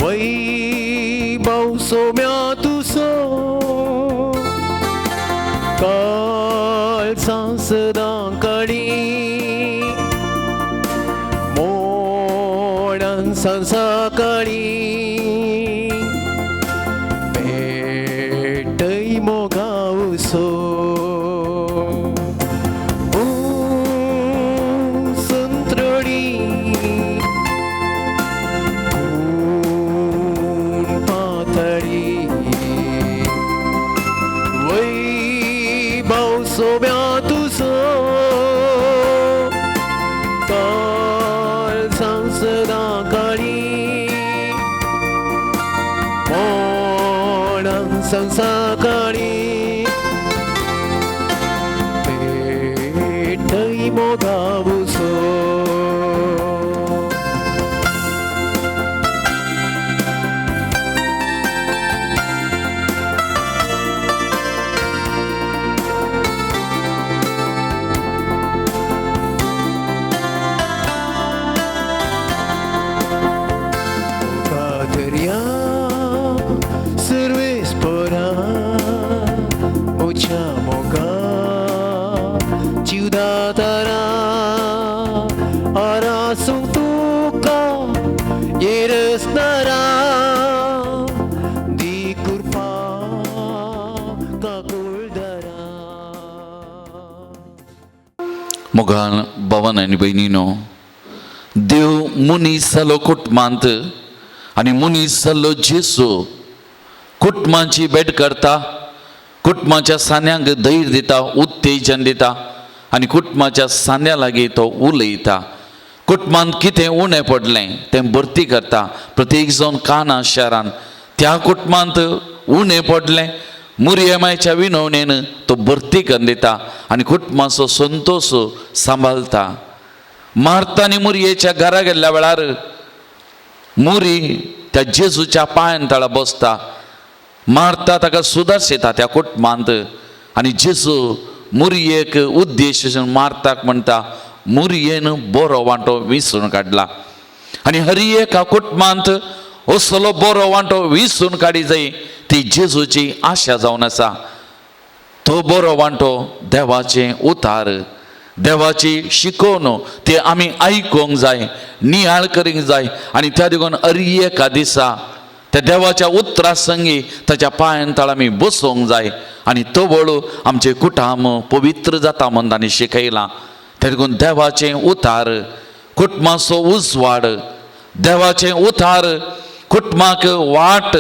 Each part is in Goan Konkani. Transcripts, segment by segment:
वैभव सोम्या तुजो काळजां सदां काडी मोडान सांसाकाळी पेटय मोगावसो संत्रणी पूण पातळी वैभव सोम्या तुजो काळजां सदां काळी मोडान संसाकाळी पेटय मोगावसो. Patria सर्वेस्परा mucha moga ciudatara arasung tuka yeresnara di kurpa kakuldara. मोगान भवन आनी भयणीनो, देव मनीस जालो कुटुंबांत आनी मनीस जाल्लो जेजू कुटुंबाची भेट करता, कुटुंबाच्या सांद्यांक धैर्य दिता, उत्तेजन दिता आनी कुटुंबाच्या सांद्या लागीं तो उलयता. कुटुंबांत कितें उणें पडलें तें भरती करता. प्रत्येक जावन काना शारान त्या कुटुंबांत उणें पडलें मुरयमायच्या विनवणेन तो भरती करून दिता आनी कुटुंबाचो संतोश सांबाळता. मार्ता आनी मुरयेच्या घरा गेल्ल्या वेळार मुरी त्या जेजूच्या पांयान तळा बसता. मार्ता ताका सुदारशेता त्या कुटुंबांत आनी जेजू मुरयेक उद्देश मार्ताक म्हणटा, मुरयेन बरो वांटो विसरून काडला. आनी हर एका कुटुंबांत असलो बरो वांटो विसरून काडी जाय ती जेजूची आशा जावन आसा. तो बरो वांटो देवाचें उतार, देवाची शिकोवन ते आमी आयकूंक जाय, नियाळ करूंक जाय आनी त्या देखून हर एका दिसा त्या देवाच्या उतरा संगी ताच्या पांयान तळ आमी बसोवंक जाय आनी तवळ आमचें कुटुंब पवित्र जाता म्हूण तांणी शिकयलां. त्या देखून देवाचें उतार कुटुंबाचो उजवाड, देवाचें उतार कुटुंबाक वाट,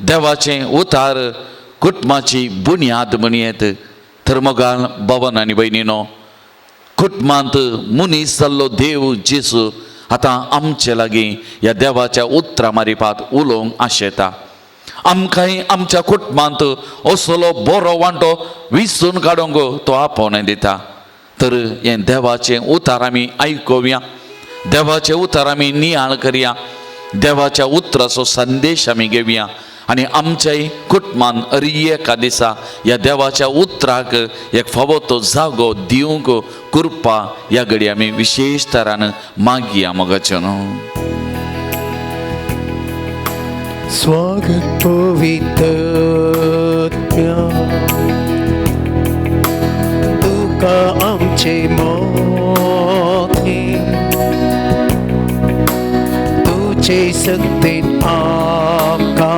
देवाचें उतार कुटुंबाची बुन्याद म्हणयेत. तर मोगान भवन आनी भयणीनो, कुटुंबांत मनीस जाल्लो देव जेजू आतां आमचे लागीं ह्या देवाच्या उतरां मारिपात उलोवंक आशेता. आमकांय आमच्या कुटुंबांत असलो बरो वांटो विसून काडूंक तो आपोवणें दिता. तर हें देवाचें उतार आमी आयकुया, देवाचें उतार आमी नियाळ करया, देवाच्या उतराचो संदेश आमी घेवया आनी आमच्याय कुटुंबान हर एका दिसा ह्या देवाच्या उतराक एक फावो तो जागो दिवंक कृपा ह्या घडी आमी विशेश तरान मागया मोगाचें न्हू. स्वागत पवित्र तुका आमचे मोती तुझे सक्तीन आमकां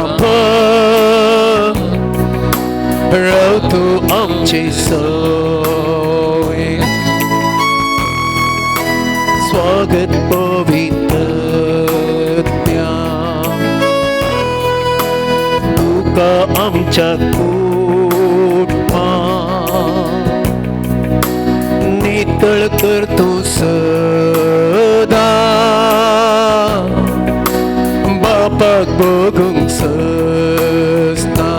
भर तूं आमचे सवे. स्वागत पवित्र तुका आमच्या कुटुंबां नितळ कर तूं सदा बापाक बघूंक सस्ता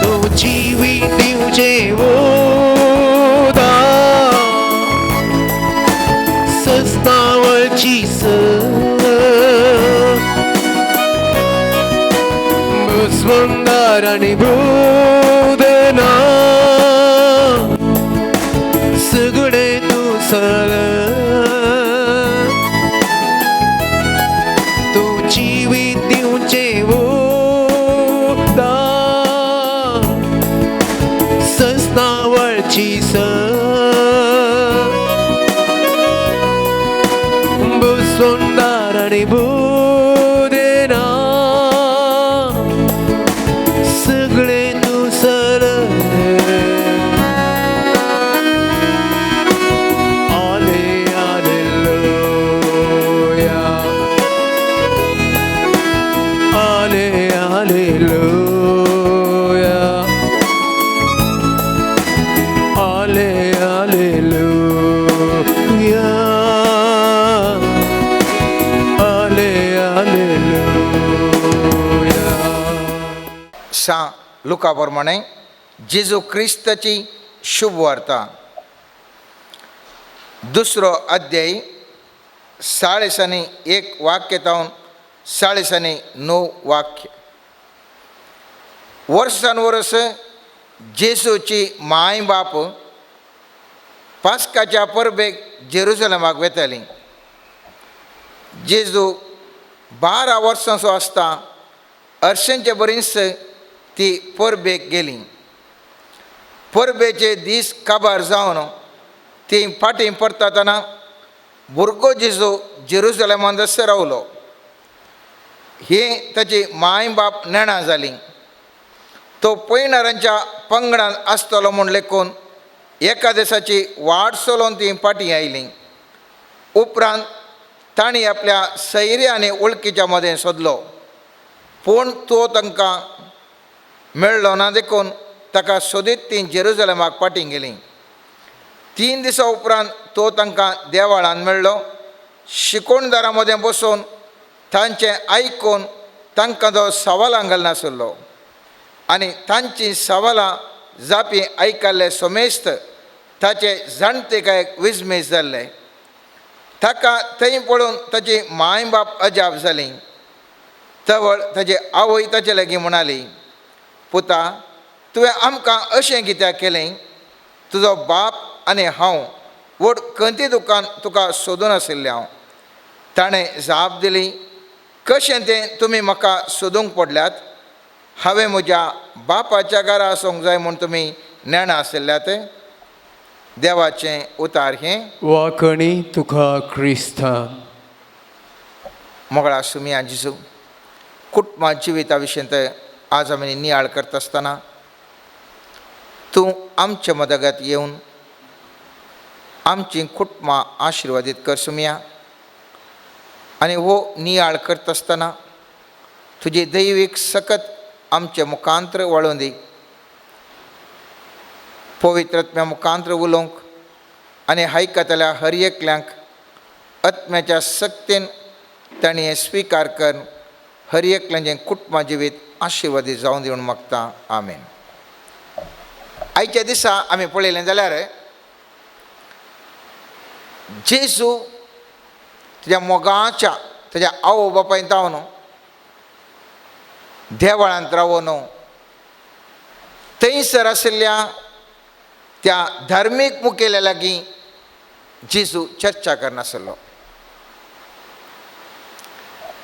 तूं जिवीत दिवचें उदा सस्तावळची स भस्मंदार आनी भूदना सगळें तूं सर तूं जेवता सस्नावळची स सुंदर आणि बुदेना सगळे तूं सर आले आलेलुया आले आलेलुया आले आलेलुया आले आलेलुया. सा लुका प्रमाणे जेजू क्रिस्ताची शुभ वार्ता, दुसरो अध्याय, 41 वाक्य तावन 9.5 वाक्य. वर्सान वर्स जेजूची माय बाप पास्काच्या परबेक जेरुजलमाक वेताली. जेजू 12 वर्सांचो आसता अर्शेंचे बरीच ती परबेक गेली. परबेचे दीस काबार जावन ती फाटीं परतातना भुरगो जेजू जेरुजलमांत रावलो. हे ताची माय बाप नेणा जाली. तो पयणारांच्या पंगडान आसतलो म्हूण लेखून एका दिसाची वाट चलोवन ती फाटीं आयली. उपरांत तांणी आपल्या सैऱ्या आनी वळखीच्या मदें सोदलो, पूण तो तांकां मेळ्ळो ना. देखून ताका सोदीत ती जेरुजलमाक फाटीं गेली. 3 दिसां उपरांत तो तांकां देवाळान मेळ्ळो. शिकोणदारां मदें बसून तांचें आयकून तांकां तो सवालां घालनासलो आनी तांचीं सवालां जापी आयकल्ले समेस्त ताचे जाणटेकायेक विजमीस जाल्ले. ताका थंय पळोवन ताची माय बाप अजाप जाली. तवळ ताची आवय ताचे लागीं म्हणाली, पुता, तुवें आमकां अशें कित्याक केलें? तुजो बाप आनी हांव व्हड खंती दुकान तुका सोदून आशिल्लें हांव. ताणें जाप दिली, कशें तें तुमी म्हाका सोदूंक पडल्यात? हांवें म्हज्या बापाच्या घरा आसूंक जाय म्हूण तुमी नेणां आशिल्ल्यात. देवाचें उतार हें. वाकणी तुका क्रिस्ता. मोगळा सुमिया जेजू, कुटुंबा जिविता विशीं आज आमी नियाळ करता आसतना तूं आमच्या मदगत येवन आमची कुटुंबां आशिर्वादीत कर सुमिया. आनी हो नियाळ करता आसतना तुजी दैवीक सकत आमचे मुखांत्र वळोवन दी. पवित्र आत्म्या मुखांत्र उलोवंक आनी हायकतल्या हर एकल्यांक आत्म्याच्या सक्तीन तांणी हें स्विकार कर. हर एकल्याचें कुटुंबा जिवीत आशिर्वादीत जावन दी म्हूण मागता. आमेन. आयच्या दिसा आमी पळयलें जाल्यार जेजू तुज्या मोगाच्या तुज्या आवय बापायन तावन देवळांत रावून थंयसर आशिल्ल्या त्या धार्मीक मुखेल्या लागीं जेजू चर्चा करनासलो.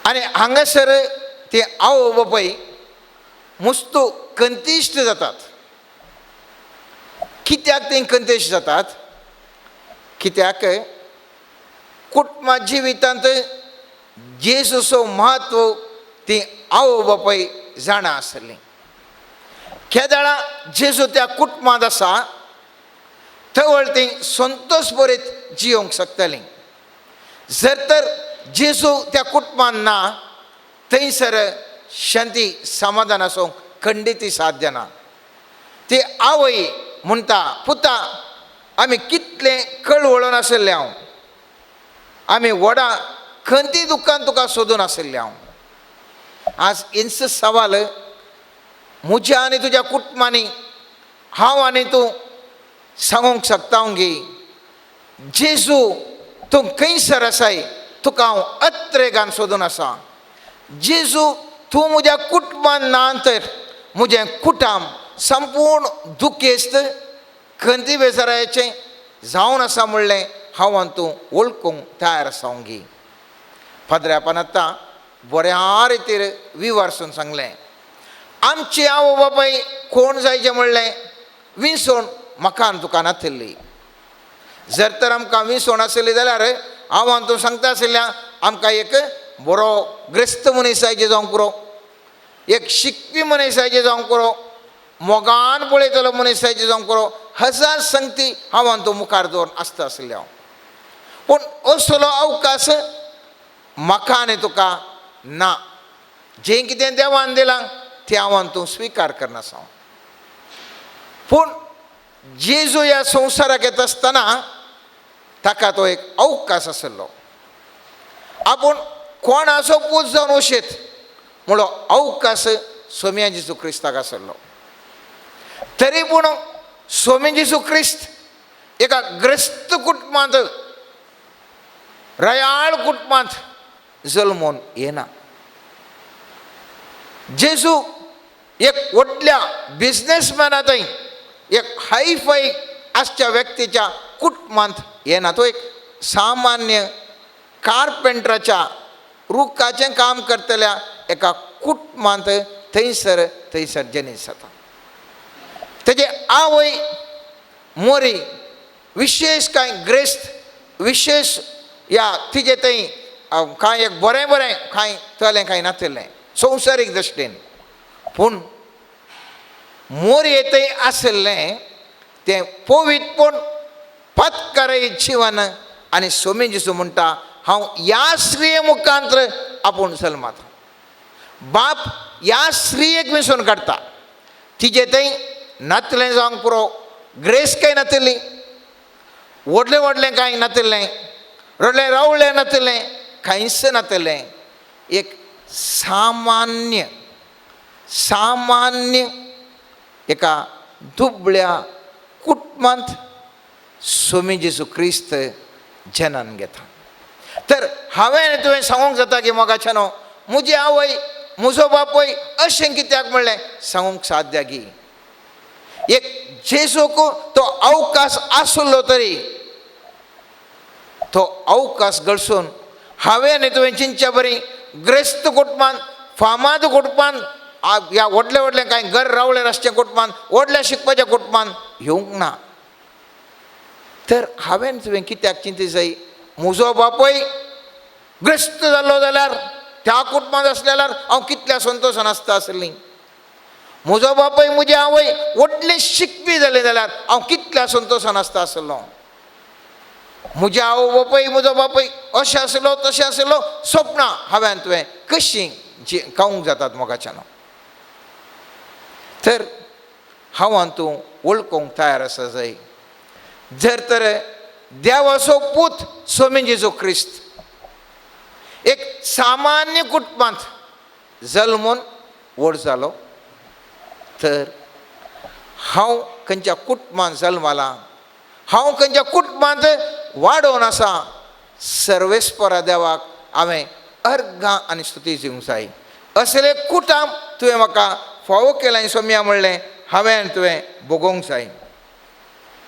आनी हांगासर ते आवय बापाय मुस्तू कंतिश्ट जातात. कित्याक ते कंतिश्ट जातात? कित्याक कुटुंबा जिवितांत जेजूचो म्हत्व ती आवय बापाय जाणा आसली. केदळा जेजू त्या कुटुंबांत आसा तवळ ती संतोश बरीत जियोंक शकतली. जर तर जेजू त्या कुटुंबांत ना थंयसर शांती समाधान आसूंक खंडीत साध्य ना. ती आवय म्हणटा, पुता, आमी कितलें कळवळून आशिल्लें हांव, आमी व्हडा खंती दुख्खान तुका सोदून आशिल्लें हांव. आज इंच सवाल म्हज्या आनी तुज्या कुटुंबांनी हांव आनी तूं सांगूंक शकता गी, जेजू तूं खंयसर आसाय तुका हांव अत्रेगान सोदून आसा. जेजू तूं म्हज्या कुटुंबान ना तर म्हजें कुटाम संपूर्ण दुखेस्त खंती बेजाराचें जावन आसा म्हणलें हांव आनी तूं वळखूंक तयार आसा गी. फादऱ्यापान आतां बऱ्या रितीर विवर्सून सांगलें. आमची आवय बापाय कोण जायचें म्हणलें विसवण म्हाका आनी तुका नातिल्ली. जर तर आमकां विसवण आशिल्ली जाल्यार हांव आनी तूं सांगता आशिल्ल्या आमकां एक बरो ग्रेस्त मनीस जायचें जावंक पुरो, एक शिकपी मनीस जायचें जावंक पुरो, मोगान पळयतलो मनीस जायचें जावंक पुरो, हजार संगती हांव आनी तूं मुखार दवरून आसता आशिल्लें हांव. पूण असलो अवकाश म्हाका आनी तुका ना. जें कितें देवान दिलां तें हांव आनी तूं स्विकार करनासा. पूण जेजू ह्या संवसाराक येता आसतना ताका तो एक अवकाश आशिल्लो. आपूण कोणाचो पूत जावन वशेत म्हणलो अवकाश सोम्या जेजू क्रिस्ताक आशिल्लो. तरी पूण सोमी जेजू क्रिस्त एका ग्रस्त कुटुंबांत, रयाळ कुटुंबांत जल्मून येना. जेजू एक व्हडल्या बिजनेसमॅना थंय एक हायफाय आसच्या व्यक्तीच्या कुटुंबांत येना. तो एक सामान्य कार्पेंटराच्या रुखाचें काम करतल्या एका कुटुंबांत थंयसर थंयसर जनीत जाता. तेजे आवय मोरी विशेश कांय ग्रेस्त विशेश या तिजे थंय कांय एक बरें बरें कांय तलें कांय नातिल्लें संवसारीक दृश्टीन. पूण मोरये थंय आशिल्लें तें पवित्रपण पत्करय जिवन. आनी सोमी जेजू म्हणटा हांव ह्या स्त्रिये मुखांत्र आपूण जल्माता. बाप ह्या स्त्रियेक वेंचून काडटा. तिजे थंय नातलें जावंक पुरो, ग्रेस कांय नातिल्ली, व्हडलें व्हडलें कांय नातिल्लें, रडलें रावलें नातिल्लें, कांयच नातिल्लें. एक सामान्य सामान्य एका दुबळ्या कुटुंबांत सोमी जेजू क्रिस्त जनन घेता. तर हांवें आनी तुवें सांगूंक जाता की मोगाच्या न्हू म्हजी आवय म्हजो बापूय अशें कित्याक म्हणलें सांगूंक साध्य की एक जेजूक तो अवकाश आसलो तरी तो अवकाश गळसून हांवें आनी तुवें चिंतच्या बरी ग्रेस्त कुटुंबान, फामाद कुटुंबान, ह्या व्हडलें व्हडलें कांय घर रावळेर आसचें कुटुंबान, व्हडल्या शिकपाच्या कुटुंबान येवंक ना. तर हांवें तुवें कित्याक चिंती जाय म्हजो बापूय ग्रस्त जाल्लो जाल्यार त्या कुटुंबांत आसले जाल्यार हांव कितल्या संतोशान आसता आसलीं. म्हजो बापूय म्हजी आवय व्हडली शिकपी जाली जाल्यार हांव कितल्या संतोशान आसता आसलो. म्हज्या आवय बापूय म्हजो बापूय अशें आसलो तशें आसलो सपनां हांवें तुवें कशीं जी खावंक जातात मोगाच्यान. तर हांव आनी तूं वळखूंक तयार आसा जाय. जर तर देवाचो पूत सोमी जेजू क्रिस्त एक सामान्य कुटुंबांत जल्मून व्हड जालो तर हांव खंयच्या कुटुंबांत जल्मलां, हांव खंयच्या कुटुंबांत वाडोवन आसा, सर्वेस्परा देवाक हांवें अर्घां आनी स्तुती दिवंक जाय. असले कुटाम तुवें म्हाका फावो केलें सोम्या म्हणलें हांवें आनी तुवें भोगोवंक जाय.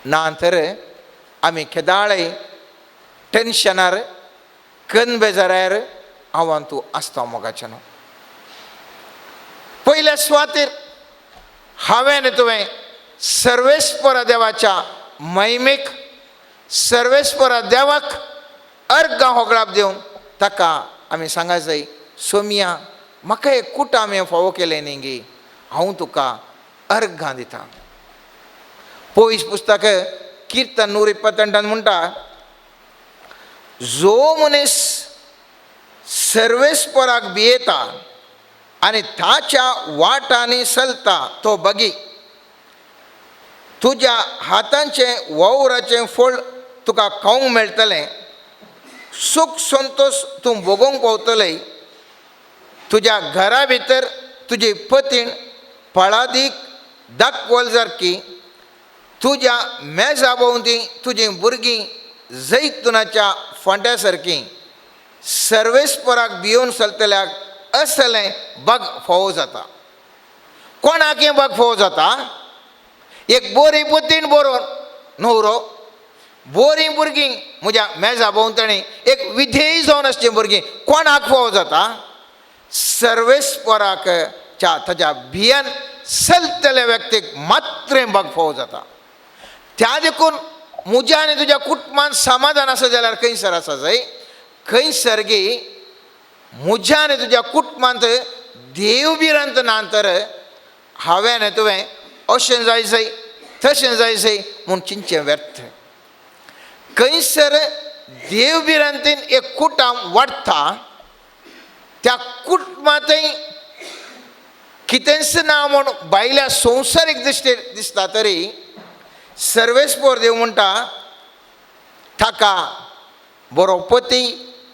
ना तर आमी केदाळय टेन्शनार कन बेजारार हांव आनी तूं आसता मोगाच्यान. पयल्या सुवातेर हांवें आनी तुवें सर्वेस्परा देवाच्या महिमेक, सर्वेस्परा देवाक अर्घां होगळाप दिवन ताका आमी सांगा जाय, सोमिया म्हाका एक कुटाम हें फावो केलें न्ही गे, हांव तुका अर्घां दिता. पयस पुस्तक किर्तन 128 म्हणटा, जो मनीस सर्वेस्पराक भियेता आनी ताच्या वाटांनी चलता तो बगी, तुज्या हातांचें वावराचें फळ तुका खावंक मेळटलें, सूख संतोश तूं भोगोवंक पावतलें, तुज्या घरा भितर तुजी पतीण फळादीक दाखवल सारकी, तुज्या मेजा भोंवती तुजीं भुरगीं जैतुनाच्या फांट्या सारकी, सर्वेस्पराक भियोवन चलतल्याक असलें बग फावो जाता. कोणाक हें बग फावो जाता? एक बोरी पतीण बरोवन न्हवरो, बोरीं भुरगीं म्हज्या मेजा भोंवतणी एक विधेयी जावन आसचीं भुरगीं कोणाक फावो जाता? सर्वेस्पराक च्या ताच्या भियान चलतल्या व्यक्तीक मात्रें भाग फावो जाता. त्या देखून म्हज्या आनी तुज्या कुटुंबान समाधान आसा जाल्यार खंयसर आसा जाय, खंयसर गी म्हज्या आनी तुज्या कुटुंबांत देव भिरांत ना तर हांवें आनी तुवें अशें जाय जाय तशें जाय जाय म्हूण चिंतचें व्यर्थ. खंयसर देव भिरांतीन एक कुटुंब वाडटा त्या कुटुंबांतय कितेंच ना म्हूण भायल्या संवसारीक दृश्टीर दिसता तरी सर्वेस्पोर देव म्हणटा ताका बरो पती,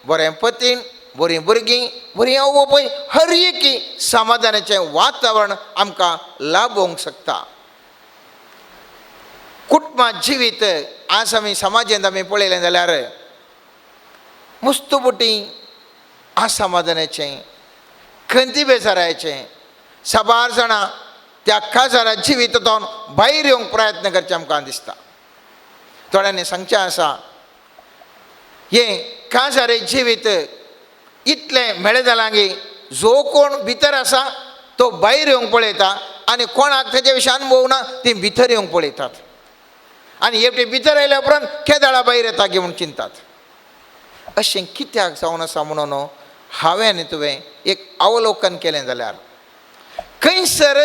बरें पतीण, बरीं भुरगीं, बरीं आवय बापूय, हर एकी समाधानाचें वातावरण आमकां लाभोवंक शकता. कुटुंबा जिवीत आज आमी समाजांत आमी पळयलें जाल्यार मुस्तुबुटी असमाधानाचें, खंती बेजाराचें, साबार जाणां त्या काजारा जिवितांतून भायर येवंक प्रयत्न करचें आमकां दिसता. थोड्यांनी सांगचें आसा हें काजारे जिवीत इतलें मेळ्ळें जालां की जो कोण भितर आसा तो भायर येवंक पळयता आनी कोणाक तेजे विशीं अनुभव ना ती भितर येवंक पळयतात आनी एकटी भितर आयल्या उपरांत केदाळा भायर येता गी म्हूण चिंतात. अशें कित्याक जावन आसा म्हणून हांवें आनी तुवें एक अवलोकन केलें जाल्यार खंयसर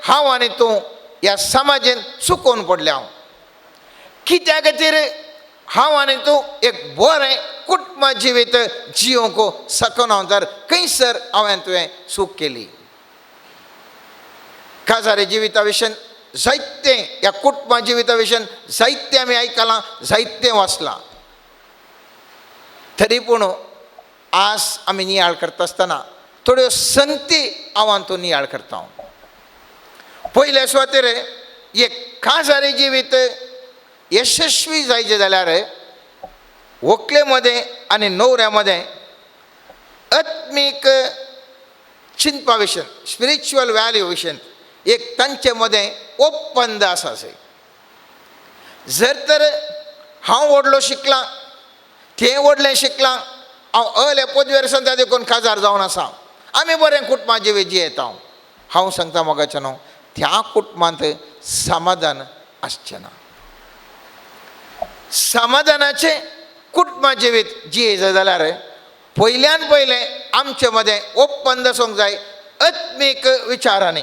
हांव आनी तूं ह्या समाजेन चुकोवन पडल्या हांव. कित्या खातीर हांव आनी तूं एक बरें कुटुंब जिवीत जियोंक शकना तर खंयसर हांवें तुवें चूक केली. काजारे जिविता विशीं जायतें, ह्या कुटुंब जिविता विशीं जायतें आमी आयकलां, जायतें वाचलां, तरी पूण आज आमी नियाळ करता आसतना थोड्यो संती हांव आनी तूं नियाळ करता. पयले सुवातेर एक काजारी जिवीत यशस्वी जायचें जाल्यार व्हंकले मदें आनी न्हवऱ्या मदें आत्मीक चिंतपा विशीं, स्पिरिच्युअल व्हॅल्यू विशीं एक तांचे मदें ಒಪ್ಪಂದ आसा. जर तर हांव व्हडलो शिकलां, तें व्हडलें शिकलां, हांव अले पदवेर सांगता देखून काजार जावन आसा, आमी बरें कुटुंबा जिवीत जियेता, हांव सांगता मोगाचें न्हू त्या कुटुंबांत समाधान आसचें ना. समाधानाचें कुटुंबा जिवीत जियेता जाल्यार पयल्यान पयलें आमचे मदें ಒಪ್ಪಂದ आसूंक जाय आत्मीक विचारांनी.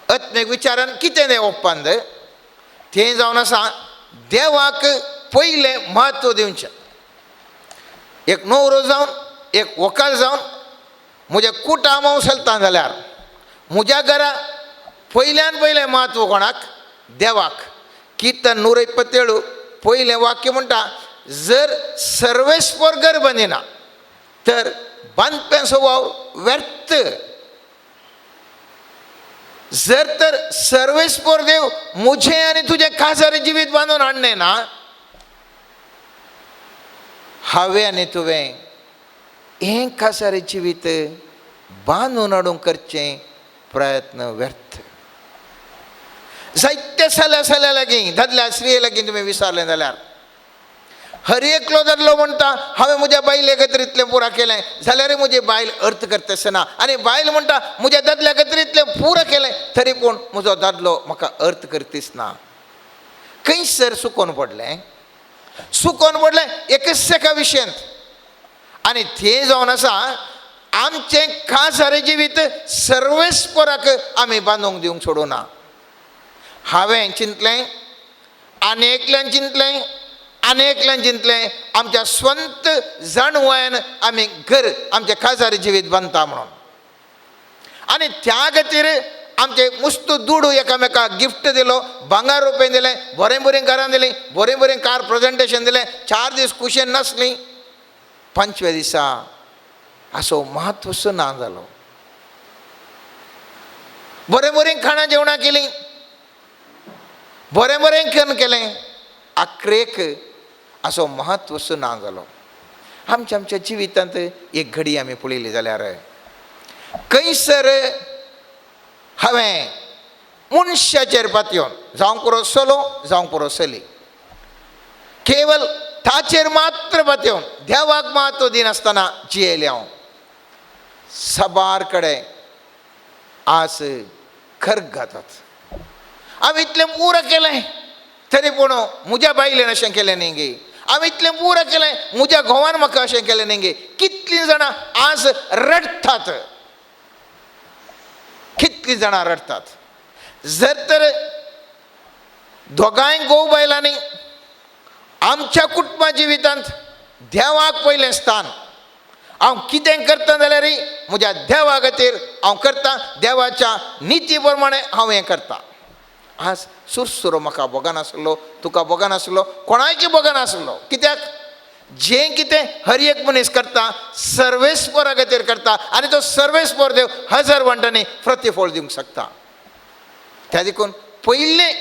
आत्मीक विचारान कितें तें ಒಪ್ಪಂದ तें जावन आसा देवाक पयलें म्हत्व दिवचें. एक न्हवरो जावन एक व्हंकल जावन म्हजें कुटाम हांव चलता जाल्यार म्हज्या घरा पयल्यान पयलें म्हत्व कोणाक? देवाक. किर्तन 127 पयलें वाक्य म्हणटा जर सर्वेस्पोर घर बांदिना तर बांदप्यांचो वावर व्यर्थ. जर तर सर्वेस्पोर देव म्हजें आनी तुजें काजार जिवीत बांदून हाडलें ना, हांवें आनी तुवें हें काजार जिवीत बांदून हाडूंक करचें प्रयत्न व्यर्थ. जायते सल्या सल्या लागीं दादल्या स्त्रिये लागीं तुमी विचारलें जाल्यार हर एकलो दादलो म्हणटा हांवें म्हज्या बायले खातीर इतलें पुरा केलें जाल्यारय म्हजी बायल अर्थ करता आसतना, आनी बायल म्हणटा म्हज्या दादल्या खातीर इतलें पुरा केलें तरी पूण म्हजो दादलो म्हाका अर्थ करतीच ना. खंयसर चुकोन पडलें? चुकोन पडलें एकच एका विशयांत, आनी तें जावन आसा आमचें काजारी जिवीत सर्वेस्पराक आमी बांदूंक दिवंक सोडूं ना. हांवें चिंतलें आनी एकल्यान चिंतलें आनी एकल्यान चिंतलें आमच्या स्वंत जाणवायन आमी घर आमचें काजारी जिवीत बांदता म्हणून, आनी त्या खातीर आमचे मुस्तू दुडू एकामेकाक गिफ्ट दिलो, भांगर रुपये दिलें, बरें बरें घरां दिलीं, बरें बरें कार प्रेजेंटेशन दिलें, 4 दीस खुशेन नासलीं, 5व्या दिसा असो म्हत्वसो ना जालो. बरें बरें खाणां जेवणां केलीं, बरें बरें केन्न केलें, आखरेक असो म्हत्वसो ना जालो. आमच्या आमच्या जिवितांत एक घडी आमी पळयली जाल्यार खंयसर हांवें मनशाचेर पातयेवन जावंक पुरो चलो जावंक पुरो चली केवल ताचेर मात्र पातयेवन देवाक म्हत्व दिनासतना जियेलें हांव. साबार कडेन आज खर्ग घातात. हांवें इतलें पुरो केलें तरी पूण म्हज्या बायलेन अशें केलें न्ही गे, हांवें इतलें पुरो केलें म्हज्या घोवान म्हाका अशें केलें न्ही गे. कितलीं जाणां आज रडटात, कितलीं जाणां रडटात. जर तर दोगांय घोव बायलांनी आमच्या कुटुंबा जिवितांत देवाक पयलें स्थान, हांव कितें करता जाल्यार म्हज्या देवा खातीर हांव करता, देवाच्या निती प्रमाणे हांव हें करता. आज सुरसुरो म्हाका भोगनासलो, तुका भोगनासलो, कोणायकी भोगनासलो. कित्याक जें कितें हर एक मनीस करता सर्वेस्परा खातीर करता आनी तो सर्वेस्पर देव हजार वांटांनी प्रतिफळ दिवंक शकता. त्या देखून पयलें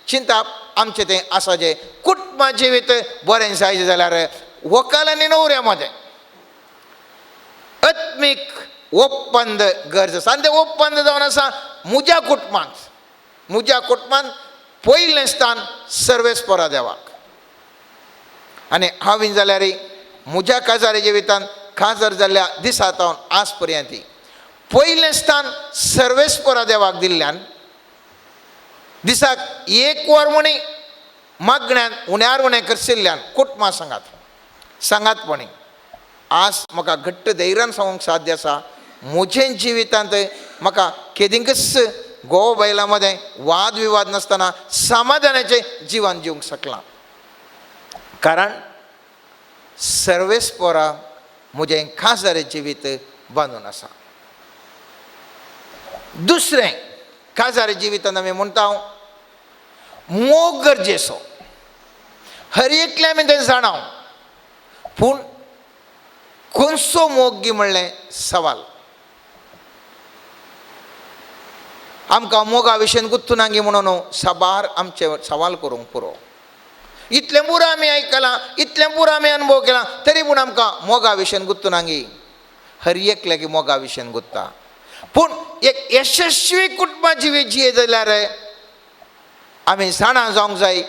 चिंताप आमचें तें आसा जें कुटुंबा जिवीत बरें जायचें जाल्यार व्हंकल आनी न्हवऱ्या मदें आत्मीक ಒಪ್ಪಂದ गरज आसा. आनी तें ಒಪ್ಪಂದ जावन आसा म्हज्या कुटुंबांत, म्हज्या कुटुंबांत पयलें स्थान सर्वेस्परा देवाक. आनी हांवें जाल्यार म्हज्या काजारी जिवितांत काजार जाल्ल्या दिसा सावन आज पर्यंत पयलें स्थान सर्वेस्परा देवाक दिल्ल्यान दिसाक एक वर म्हणी मागण्यान उण्यार उणें करशिल्ल्यान कुटुंबा सांगात सांगातपणी आज म्हाका घट्ट धैर्यान सांगूंक साध्य आसा म्हजें जिवितांत म्हाका केदींकच घोव बायलां मदें वाद विवाद नासतना समाधानाचें जिवन जिवंक शकलां. कारण सर्वेस्परा म्हजें खासदारी जिवीत बांदून आसा. दुसरें काजारी जिवितांत आमी म्हणटा मोग गरजेचो, हर एकल्या आमी तें जाणाव, पूण खंयचो मोग गी म्हणलें सवाल. आमकां मोगा विशयन गुत्तुना गी म्हणून साबार आमचे सवाल करूंक पुरो. इतलें पुरो आमी आयकलां, इतलें पुरो आमी अनुभव केला, तरी पूण आमकां मोगा विशयन गुत्तुना गी. हर एकल्याक मोगा विशयन गुत्ता, पूण एक यशस्वी कुटुंबा जिवीत जिये जाल्यार आमी जाणा जावंक जाय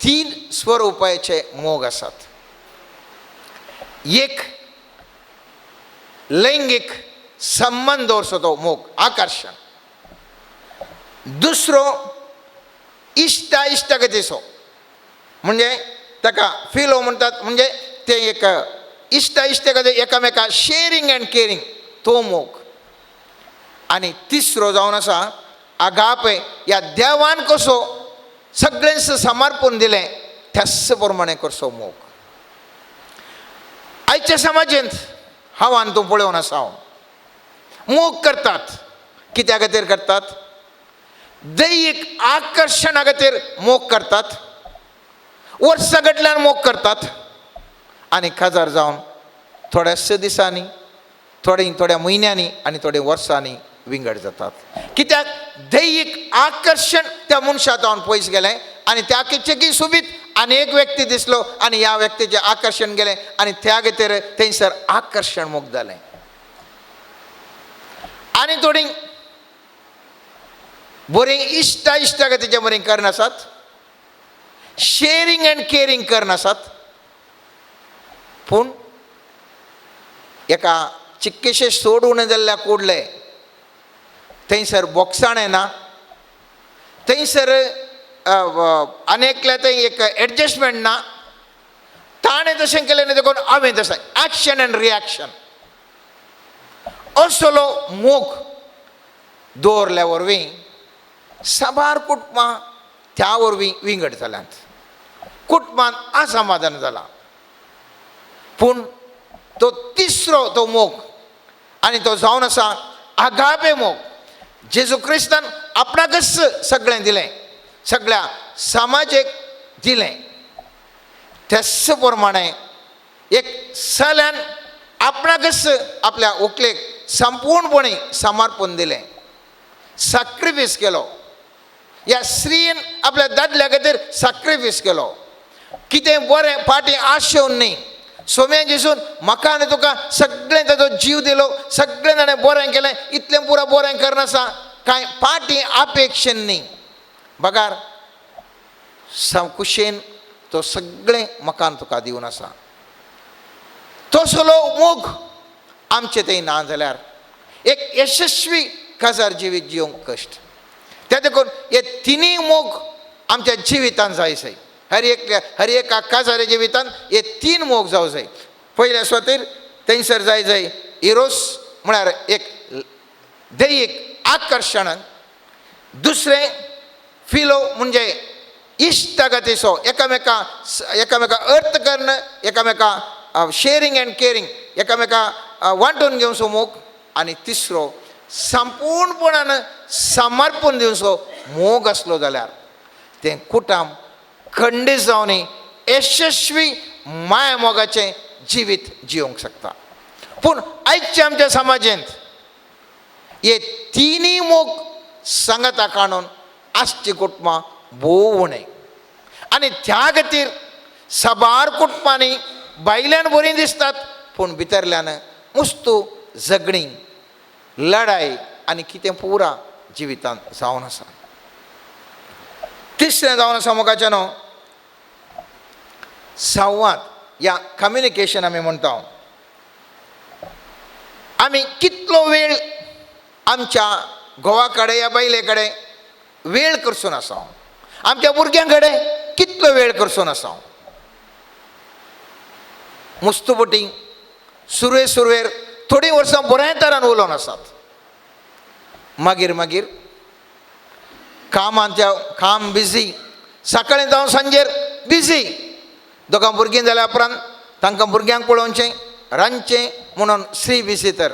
तीन स्वरुपाचे मोग आसात. एक लैंगीक संबंद दवरचो तो मोग आकर्शण, दुसरो इश्टा इश्टागतीचो म्हणजे ताका फिलो म्हणटात, म्हणजे ते एक इश्टा इश्टागती एकामेका शेरींग अँड केरींग तो मोग. आनी तिसरो जावन आसा आगापे, ह्या देवान कसो सगळ्यांक समर्पण दिलें त्याच प्रमाणे करचो मोग. आयच्या समाजेंत हांव आनी तूं पळोवन आसा हांव मोग करतात, कित्या खातीर करतात? दैहीक आकर्शणा खातीर मोग करतात, वर्सां कडल्यान मोग करतात आनी काजार जावन थोड्याशा दिसांनी, थोडे थोड्या म्हयन्यांनी आनी थोड्या वर्सांनी विंगड जातात. कित्याक दैहीक आकर्शण त्या मनशा जावन पयस गेलें आनी त्या किचकी सुबीत आनी एक व्यक्ती दिसलो आनी ह्या व्यक्तीचें आकर्शण गेलें आनी त्या खातीर थंयसर आकर्शण मोग जालें. आनी थोडी बरीं इश्टा इश्टागतीचे बरीं करनासात, शेरींग अँड केरींग करनासात, पूण एका चिक्केशे सोडून जाल्ल्या कुडले थंयसर बोगसाणें ना, थंयसर आनी एकल्या थंय एक एडजस्टमेंट ना, ताणें तशें केलें न्ही देखून हांवें तशें, एक्शन अँड रिएक्शन असलो मोग दवरल्या वरवीं साबार कुटुंबां त्या वरवीं विंगड जाल्यांत, कुटुंबांत असमाधान जालां. पूण तो तिसरो तो मोग आनी तो जावन आसा आगापे मोग. जेजू क्रिस्तान आपणाकच सगळें दिलें, सगळ्या समाजेक दिलें, त्याच प्रमाणे एक सल्यान आपणाकच आपल्या व्हंकलेक संपूर्णपणे समर्पण दिलें, सॅक्रिफीस केलो. ह्या स्त्रियेन आपल्या दादल्या खातीर सॅक्रिफीस केलो. कितें बरें फाटीं आशेवन न्ही, सोम्या जेसून म्हाका आनी तुका सगळें ताचो जीव दिलो, सगळें ताणें बरें केलें, इतलें पुरो बरें करनासा कांय फाटीं अपेक्षेन न्ही, बगार खुशेन तो सगळें म्हाका आनी तुका दिवन आसा. तसलो मोग आमचे थंय ना जाल्यार एक यशस्वी काजार जिवीत जिवंक कश्ट. त्या देखून हे तिनूय मोग आमच्या जिवितान जाय जाय. हर एकल्या हर एका काजारी जिवितान हे तीन मोग जावं जाय. पयल्या सुवातेर थंयसर जाय जाय इरोस म्हळ्यार एक दैहीक आकर्शण, दुसरें फिलो म्हणजे इश्टागतीचो एकामेका एकामेका अर्थ कर्ण, एकामेका शेरींग एंड केरींग, एकामेका वांटून घेवचो मोग, आनी तिसरो संपूर्णपणान समर्पण दिवचो मोग आसलो जाल्यार तें कुटुंब खंडीत जावन यशस्वी माया मोगाचें जिवीत जिवंक शकता. पूण आयच्या आमच्या समाजेंत हे तिनूय मोग सांगाता काणून आसची कुटुंबां भोव उणें आनी त्या खातीर साबार कुटुंबांनी भायल्यान बरीं दिसतात पूण भितरल्यान मुस्तू झगडीं, लढाय आनी कितें पुरा जिवितांत जावन आसा. तिसरें जावन आसा मोगाचें न्हू संवाद या कम्युनिकेशन आमी म्हणटा. आमी कितलो वेळ आमच्या घोवा कडेन या बायले कडेन वेळ करसून आसा, आमच्या भुरग्यां कडेन कितलो वेळ करसून आसा. मुस्तुपटी सुरवे सुरवेर थोडीं वर्सां बऱ्या तरान उलोवन आसात, मागीर मागीर कामांच्या काम बिजी, सकाळीं जावं सांजेर बिजी, दोगां भुरगीं जाल्या उपरांत तांकां भुरग्यांक पळोवचें रांदचें म्हणून स्त्री बिजी. तर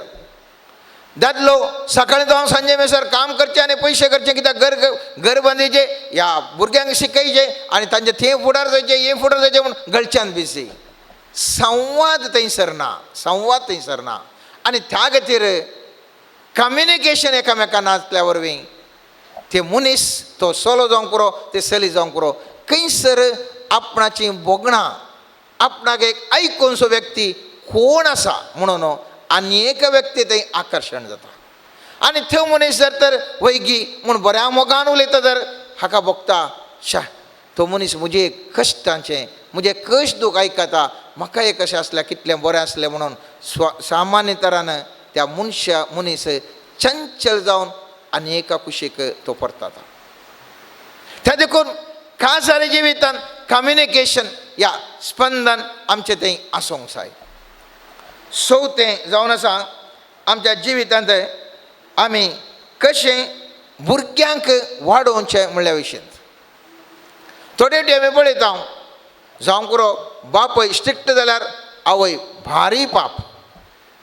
दादलो सकाळीं जावं सांजे मेसर काम करचें आनी पयशे करचे, कित्याक घर घर बांदीचे ह्या भुरग्यांक शिकयचे आनी तांचे थंय फुडार जायचे हें फुडार जायचें म्हूण गळच्यान बिजी. संवाद थंयसर ना, संवाद थंयसर ना आनी त्या खातीर कम्युनिकेशन एकामेकां नासल्या वरवीं ते मनीस तो सोलो जावंक पुरो ते चली जावंक पुरो खंयसर आपणाची भोगणां आपणाक एक आयकोनसो व्यक्ती कोण आसा म्हणून आनी एक व्यक्ती थंय आकर्शण जाता. आनी थंय मनीस जर तर वैगी म्हूण बऱ्या मोगान उलयता तर हाका भोगता शा तो मनीस म्हजे कश्टांचें म्हजें कश्ट दूख आयकता, म्हाका एक कशें आसल्यार कितलें बरें आसलें म्हणून सामान्य तरान त्या मनशा मनीस चंचल जावन आनी एका कुशीक तो परतता. त्या देखून काजारी जिवितान कम्युनिकेशन या स्पंदन आमचें थंय आसूंक जाय. चवथें जावन आसा आमच्या जिवितांत आमी कशें भुरग्यांक वाडोवचें म्हणल्या विशयांत. थोडे फावटी आमी पळयता जावंक पुरो बापूय स्ट्रिक्ट जाल्यार आवय भारी पाप,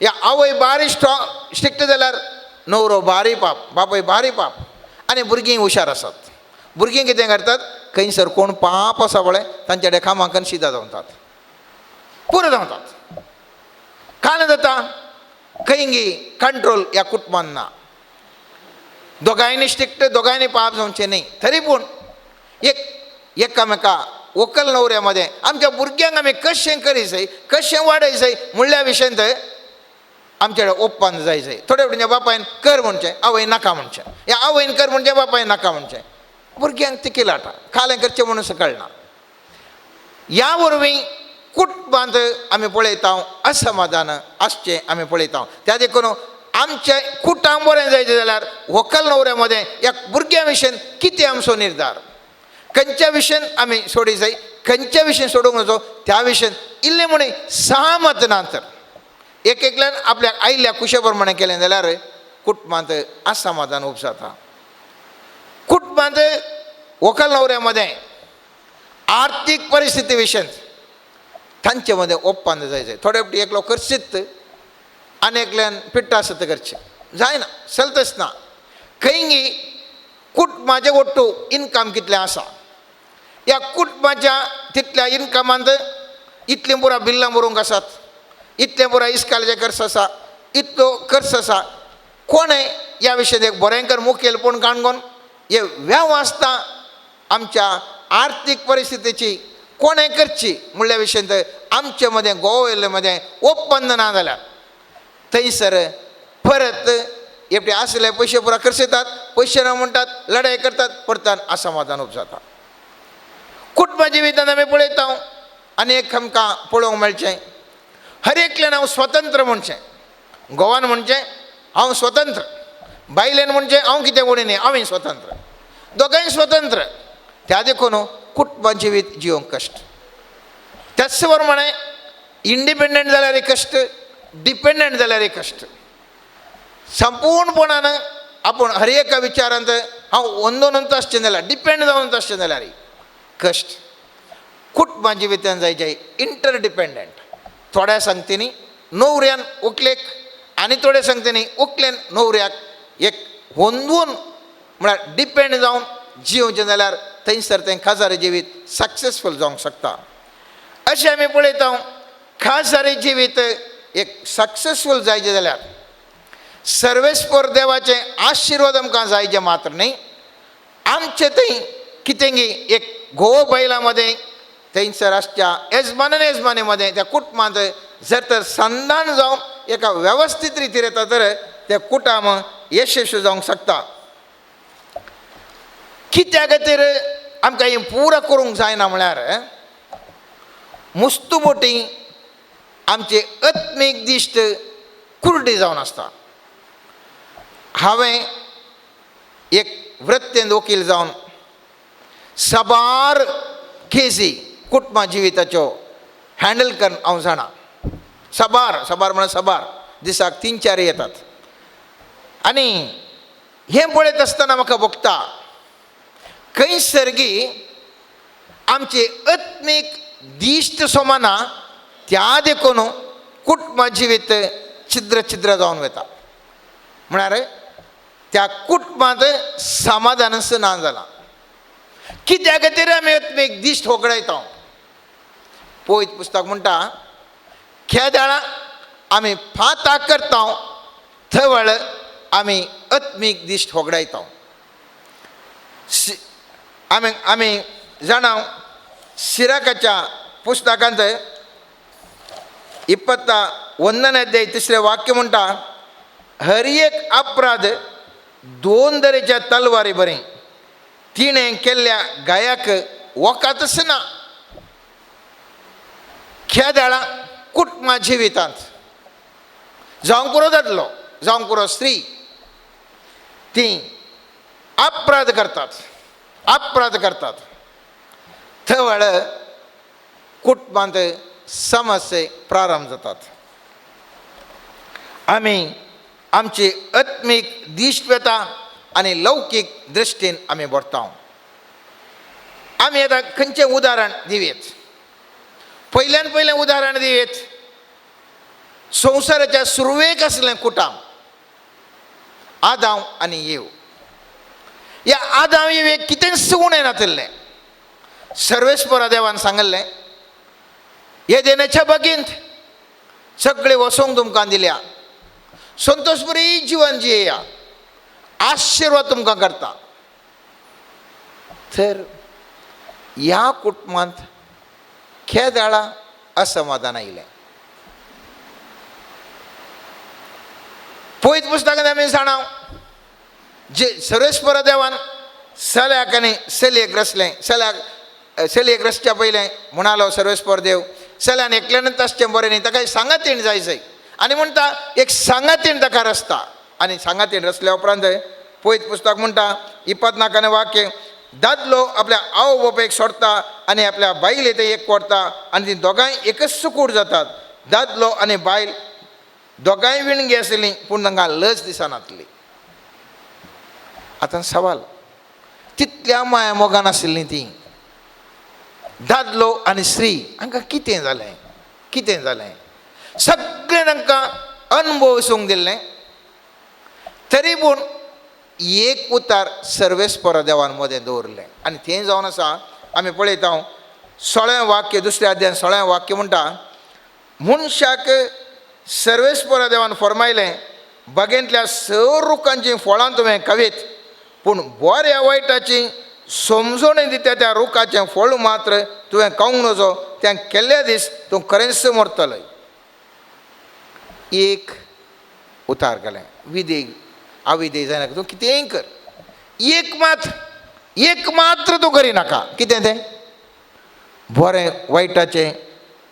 या आवय भारी स्ट्रिक्ट जाल्यार न्हवरो भारी पाप, बापूय भारी पाप, आनी भुरगीं हुशार आसात. भुरगीं कितें करतात खंयसर कोण पाप आसा पळय तांच्या कडेन कामाक शिदा धांवतात, पुरो धांवतात. कांय जाता खंयगी कंट्रोल ह्या कुटुंबान ना, दोगांयनी स्ट्रिक्ट दोगांयनी पाप जावचें न्ही, तरी पूण एक एकामेका व्हंकल न्हवऱ्या मदें आमच्या भुरग्यांक आमी कशें करी जाय कशें वाडय जाय म्हणल्या विशयांत आमच्या कडेन ओप्पान जाय जाय. थोडे फावटी बापायन कर म्हणचें आवय नाका म्हणचें, ह्या आवयन कर म्हणचें बापायन नाका म्हणचें, भुरग्यांक तिकी लाटा खालें करचें म्हणून कळना. ह्या वरवीं कुटुंबांत आमी पळयता असमाधान आसचें आमी पळयता. त्या देखून आमचें कुटुंब बरें जायचें जाल्यार व्हंकल न्हवऱ्या मदें ह्या भुरग्यां विशयन कितें आमचो निर्धार, खंयच्या विशयन आमी सोडी जाय खंयच्या विशयन सोडूंक नजो त्या विशयन इल्लें म्हणी सहमत ना तर एक एकल्यान आपल्याक आयिल्ल्या कुशे प्रमाणें केलें जाल्यार कुटुंबांत असमाधान उब जाता. कुटुंबांत व्हंकल न्हवऱ्या मदें आर्थीक परिस्थिती विशयन तांचे मदें ओप्पान जाय जाय. थोडे फावटी एकलो करशीत आनी एकल्यान पिट्टा आसत करचें जायना, चलतच ना. खंयगी कुटुंबाचें ಒಟ್ಟು इनकम कितलें आसा ह्या कुटुंबाच्या तितल्या इनकमांत इतलीं पुरा बिल्लां बरोवंक आसात, इतलें पुरा इस्कालाचें खर्च आसा, इतलो खर्च आसा. कोणें ह्या विशयान एक बरेंकर मुखेलपण काणकोण हे वेवस्था आमच्या आर्थीक परिस्थितीची कोणें करची म्हणल्या विशयांत आमचे मदें गोवा मदें ओपन ना जाल्यार थंयसर परत एकटे आसले पयशे पुरा खर्चतात, पयशे ना म्हणटात, लढाई करतात, परतान असमाधान उब जाता. कुटुंबा जिवितांत आमी पळयता आनी एक आमकां पळोवंक मेळचें हर एकल्यान हांव स्वतंत्र म्हणचें, गोवान म्हणचें हांव स्वतंत्र, बायलेन म्हणचें हांव कितें उणी न्ही, हांवें स्वतंत्र, दोगांय स्वतंत्र. त्या देखून कुटुंबा जिवीत जिवंक कश्ट. त्याच प्रमाणे इंडिपेंडंट जाल्यार कश्ट, डिपेंडंट जाल्यार कश्ट. संपूर्णपणान आपूण हर एका विचारांत हांव अंदोनूच आसचें जाल्यार, डिपेंड जावन आसचें जाल्यार कश्ट. कुटुंबा जिवितान जायचे इंटरडिपेंडंट. थोड्या सांगतीनी न्हवऱ्यान व्हंकलेक आनी थोड्या सांगतीनी व्हंकलेन न्हवऱ्याक एक होंदून म्हळ्यार डिपेंड जावन जिवचें जाल्यार थंयसर तें खाजारी जिवीत सक्सेसफूल जावंक शकता. अशें आमी पळयता खाजारी जिवीत एक सक्सेसफूल जायचें जाल्यार सर्वेस्पर देवाचे आशिर्वाद आमकां जायचे मात्र न्ही, आमचे थंय कितेंगी एक घोव बायलां मदें थंयसर आसच्या येजमान आनी येजमानी मदें त्या कुटुंबांत जर तर संधान जावन एका वेवस्थीत रितीर येता तर तें कुटुंब यशस्वी जावंक शकता. कित्या खातीर आमकां हें पुरो करूंक जायना म्हळ्यार मुस्तू बोटी आमची आत्मीक दिश्ट कुर्डी जावन आसता. हांवें एक वृत्तेंत वकील जावन साबार केसी कुटुंबा जिविताच्यो हँडल करून हांव जाणा. साबार साबार म्हळ्यार साबार दिसाक 3-4 येतात. आनी हें पळयत आसतना म्हाका भोगता खंयसरगी आमची आत्मीक दिश्ट सोमाना, त्या देखून कुटुंबा जिवीत छिद्र छिद्र जावन वता. म्हळ्यार त्या कुटुंबांत समाधानच ना जालां. कित्या खातीर आमी आत्मीक दिश्ट होगडायता? पवित्र पुस्तक म्हणटा खेदाळा आमी फाता करता थवळ आमी आत्मीक दिश्ट होगडायता. आमी आमी जाणा सिराकाच्या पुस्तकांत 21 अध्याय 3 वाक्य म्हणटा, हर एक अपराध 2 तरेच्या तलवारी बरें तिणें केल्ल्या गायाक वकातच ना. खेदाळा कुटुंबा जिवितांत जावं पुरो दादलो जावं पुरो स्त्री ती अपराध करतात, अपराध करतात. थवळ कुटुंबांत समस्ये प्रारंभ जातात. आमी आमची आत्मीक दिश्ट वेता आनी लौकीक दृश्टीन आमी भरता. आमी आतां खंयचें उदाहरण दिवयेत? पयल्यान पयलें उदाहरण दिवयेत संवसाराच्या सुरवेक आसलें कुटाम आदांव आनी येव. ह्या आदांव येवेक कितेंच उणें नातिल्लें. सर्वेस्परा देवान सांगिल्लें हे देण्याच्या बागेंत सगळे वसोंक तुमकां दिल्या, संतोषपुरी जीवन जियेया, आशिर्वाद तुमकां करता. तर ह्या कुटुंबांत खेदाळा असमाधान आयलें. पयत पुस्तकांत आमी जाणा जे सर्वेस्परा देवान सल्याक आनी चलयेक रचलें. सल्याक चलयेक रचच्या पयलें म्हणालो सर्वेस्पर देव सल्यान एकल्यानूच आसचें बरें न्ही, ताका सांगातीण जाय जाय. आनी म्हणटा एक सांगातीण ताका रचता. आनी सांगातीण रचल्या उपरांत पयत पुस्तक म्हणटा 24 वाक्य, दादलो आपल्या आवय बापायक सोडटा आनी आपल्या बायले ते एक कोरता आनी ती दोगांय एकच कूड जातात. दादलो आनी बायल दोगांय विणगी आसलीं पूण तांकां लज दिसनासली. आतां सवाल, तितल्या माया मोगान आशिल्लीं तीं दादलो आनी स्त्री हांकां कितें जालें? कितें जालें? सगळें तांकां अनुभव वसूंक दिल्लें, तरी पूण एक उतार सर्वेस्पर देवान मदें दवरलें. आनी तें जावन आसा आमी पळयता 16 वाक्य 2 अध्याय 16 वाक्य म्हणटा, मनशाक सर्वेस्पर देवान फरमायलें बागेंतल्या स रुखांचीं फळां तुवें खावीत, पूण बऱ्या वायटाची समजोणी दिता त्या रुखाचें फळ मात्र तुवें खावंक नजो, तें केल्ल्या दीस तूं खरेंच मरतलें. एक उतार घालें, विधेय अविधेय जायनाका, तूं कितेंय कर, एक मात्र एक मात्र तूं करिनाका. कितें तें? बरें वायटाचें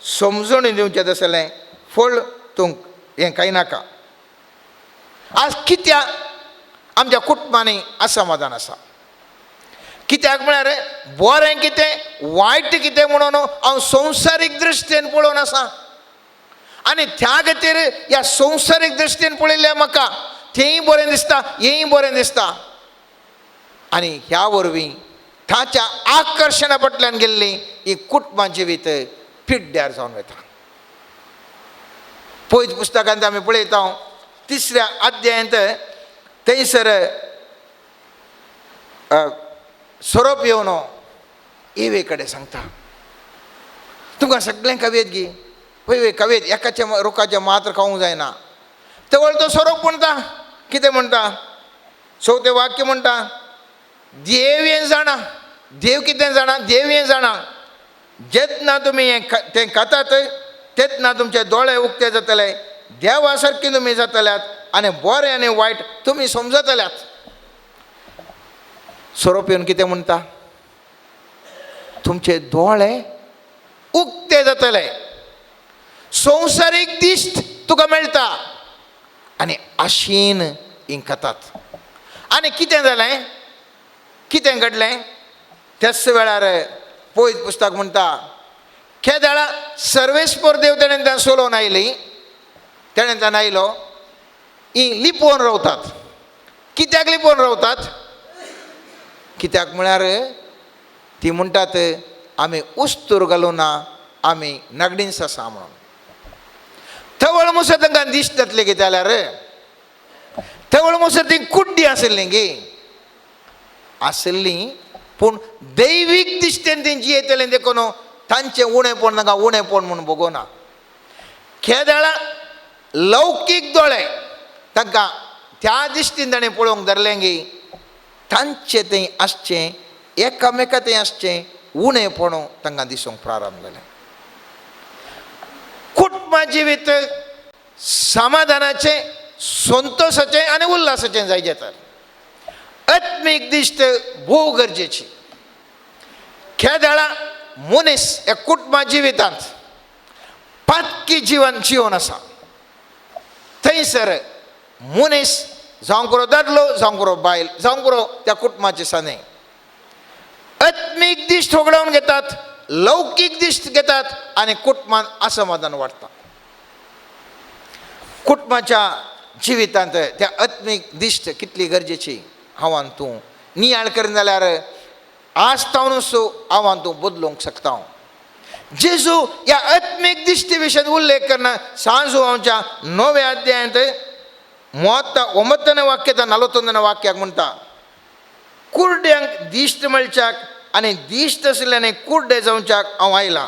समजोणी दिवचें तसलें फळ तूं हें खायनाका. आज कित्याक आमच्या कुटुंबांनी असमाधान आसा? कित्याक म्हळ्यार बरें कितें वायट कितें म्हणून हांव संवसारीक दृश्टीन पळोवन आसा आनी त्या खातीर ह्या संवसारीक दृश्टीन पळयल्ल्या म्हाका तेंय बरें दिसता, हेंय बरें दिसता आनी ह्या वरवीं ताच्या आकर्शणा फाटल्यान गेल्ली ही कुटुंबां जिवीत पिड्ड्यार जावन वता. पयत पुस्तकांत आमी पळयता 3ऱ्या अध्यायांत थंयसर सोरोप येवन एवे कडेन सांगता, तुमकां सगळें कवेत गी, वय वय कवेत एकाच्या रुखाचें मात्र खावंक जायना. तवळ तो सोरोप म्हणटा, कितें म्हणटा? 4थें वाक्य म्हणटा, देव हें जाणा, देव कितें जाणा, देव हें जाणा, जेन्ना तुमी हें तें खातात तेन्ना तुमचे दोळे उक्ते जातले, देवा सारके तुमी जातल्यात आनी बरें आनी वायट तुमी समजतल्यात. सोरोप येवन कितें म्हणटा? तुमचे दोळे उक्ते जातले, संवसारीक दिश्ट तुका मेळटा आनी आशेन ही खातात. आनी कितें जालें, कितें घडलें? त्याच वेळार पयत पुस्तक म्हणटा, केदळा सर्वेस्पर देव तेणेन त्या सोलोवन आयली, तेणेन त्यान आयलो, ही लिपोवन रावतात. कित्याक लिपोवन रावतात? कित्याक म्हळ्यार ती म्हणटात आमी उस्तूर घालूं ना, आमी नागडींस आसा म्हणून. तवळ मुसर तांकां दिश्ट जातली कितें जाल्यार, तवळ मुसर ती कुड्डी आशिल्ली गी आशिल्ली, पूण दैवीक दिश्टेन ती जियेतली देखून तांचें उणेपण तांकां उणेपण म्हूण भोगोना. केदळा लौकीक दोळे तांकां त्या दिश्टीन ताणें पळोवंक धरलें गी तांचें थंय आसचें एकामेका थंय आसचें उणेपण तांकां दिसूंक प्रारंभ जालें. कुटुंबा जिवीत समाधानाचें, संतोशाचें आनी उल्हासाचें जायजें तर आत्मीक दिश्ट भोव गरजेची. केदळा मनीस ह्या कुटुंबा जिवितांत पातकी जिवन जिवन आसा, थंयसर मनीस जावंक पुरो दादलो, जावंक पुरो बायल, जावंक पुरो त्या कुटुंबाचे साने आत्मीक दिश्ट होगडावन घेतात, लौकीक दिश्ट घेतात आनी कुटुंबान असमाधान वाडटा. कुटुंबाच्या जिवितांत त्या आत्मीक दिश्ट कितली गरजेची हांवान तूं नियाळ करीन जाल्यार आज तावनूच हांवान तूं बदलूंक शकता. जेजू ह्या आत्मीक दिश्टी विशयान उल्लेख करना सांजू आमच्या 9व्या अध्यायांत 39 वाक्य 41 वाक्याक म्हणटा, कुर्ड्यांक दिश्ट मेळच्याक आनी दिश्ट आशिल्ल्यान कुर्डे जावच्याक हांव आयलां.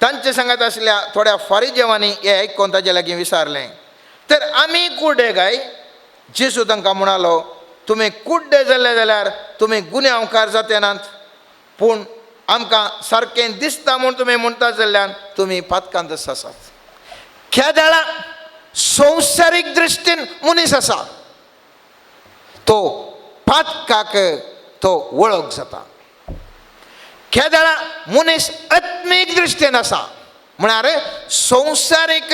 तांचे सांगात आशिल्ल्या थोड्या फारिजेवांनी हें आयकून ताजे लागीं विचारलें, तर आमी कुर्डे काय? जेजू तांकां म्हणालो, तुमी कुड्डे जाल्ले जाल्यार तुमी गुन्यांवकार जाते नात, पूण आमकां सारकें दिसता म्हूण तुमी म्हणटा जाल्ल्यान तुमी पातकांत आसात. केदळा संवसारीक दृश्टीन मनीस आसा तो पातकाक तो वळख जाता. केदळा मनीस आत्मीक दृश्टीन आसा म्हळ्यार संवसारीक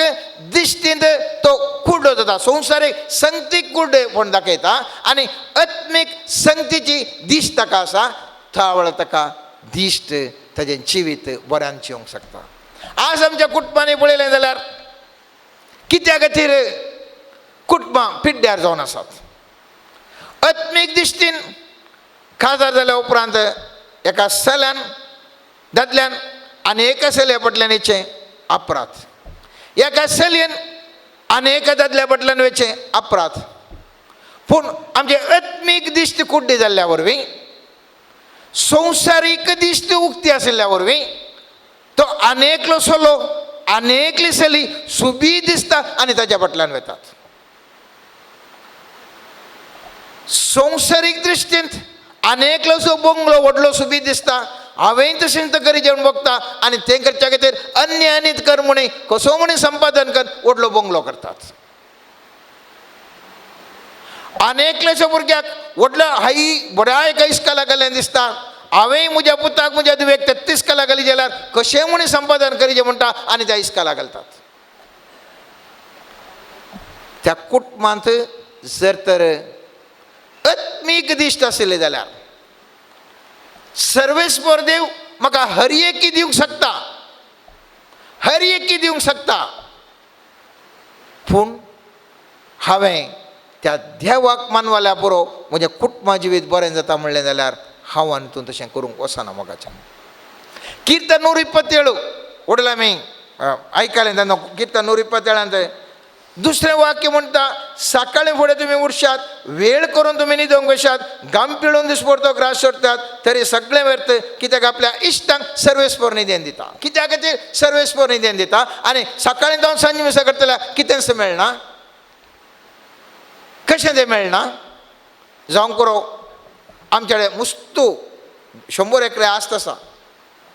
दिश्टीन तो कुड्डो जाता, संवसारीक संगतीक कुड्डेपण दाखयता आनी आत्मीक संगतीची दिश्ट ताका आसा, त्या ताका दिश्ट ताजें जिवीत बऱ्यान जिवंक शकता. आज आमच्या कुटुंबांनी पळयलें जाल्यार कित्या खातीर कुटुंबां पिड्ड्यार जावन आसात? आत्मीक दिश्टीन काजार जाल्या उपरांत एका चल्यान दादल्यान आनी एका चलये फाटल्यान वयचें अपराध, एका चलयेन आनी एका दादल्या फाटल्यान वयचें अपराध. पूण आमचे आत्मीक दिश्ट कुड्डी जाल्ल्या वरवीं, संवसारीक दिश्ट उक्ती आशिल्ल्या वरवीं तो आनी एकलो चलो आनी एकली चली सुबी दिसता आनी ताच्या फाटल्यान वतात. संवसारीक दृश्टींत आनी एकलो जो बंगलो व्हडलो सुबी दिसता, हांवें तशें तर करी जेवण बघता आनी तें करच्या खातीर अन्य आनीत कर म्हणी कसो म्हणी संपादन कर व्हडलो बंगलो करतात. आनी एकल्याच्या भुरग्याक व्हडलो हाई बऱ्या एका इस्काला गेल्ल्यान दिसता, हांवें म्हज्या पुताक म्हज्या धुवेक 33 कला घाली जाल्यार कशें म्हणी संपादन करीचें म्हणटा आनी त्या इस्काला घालतात. त्या कुटुंबांत जर तर आत्मीक दिश्ट आशिल्ली जाल्यार सर्वेस्पर देव म्हाका हर एकी दिवंक शकता, हर एकी दिवंक शकता. पूण हांवें त्या देवाक मानवाल्या पुरो म्हजें कुटुंबा जिवीत बरें जाता म्हणलें जाल्यार हांव आनी तूं तशें करूंक वचना. मोगाच्यान कीर्तन 127 व्हडलें आमी आयकलें तेन्ना कीर्तन 127 दुसरें वाक्य म्हणटा, सकाळीं फुडें तुमी उरशात, वेळ करून तुमी न्हिदोंक वशात, गाम पिळून दिसपडतो ग्रास सोडटात, तरी सगळें व्यर्थ, कित्याक आपल्या इश्टांक सर्वेस्पर निदेन दिता. कित्याक खातीर सर्वेस्पर निदेन दिता? आनी सकाळीं जावन सांजे मिसां करतल्या कितेंच मेळना. कशें तें मेळना? जावंक पुरो आमचे कडेन मुस्तू 100 एकरे आस्त आसा,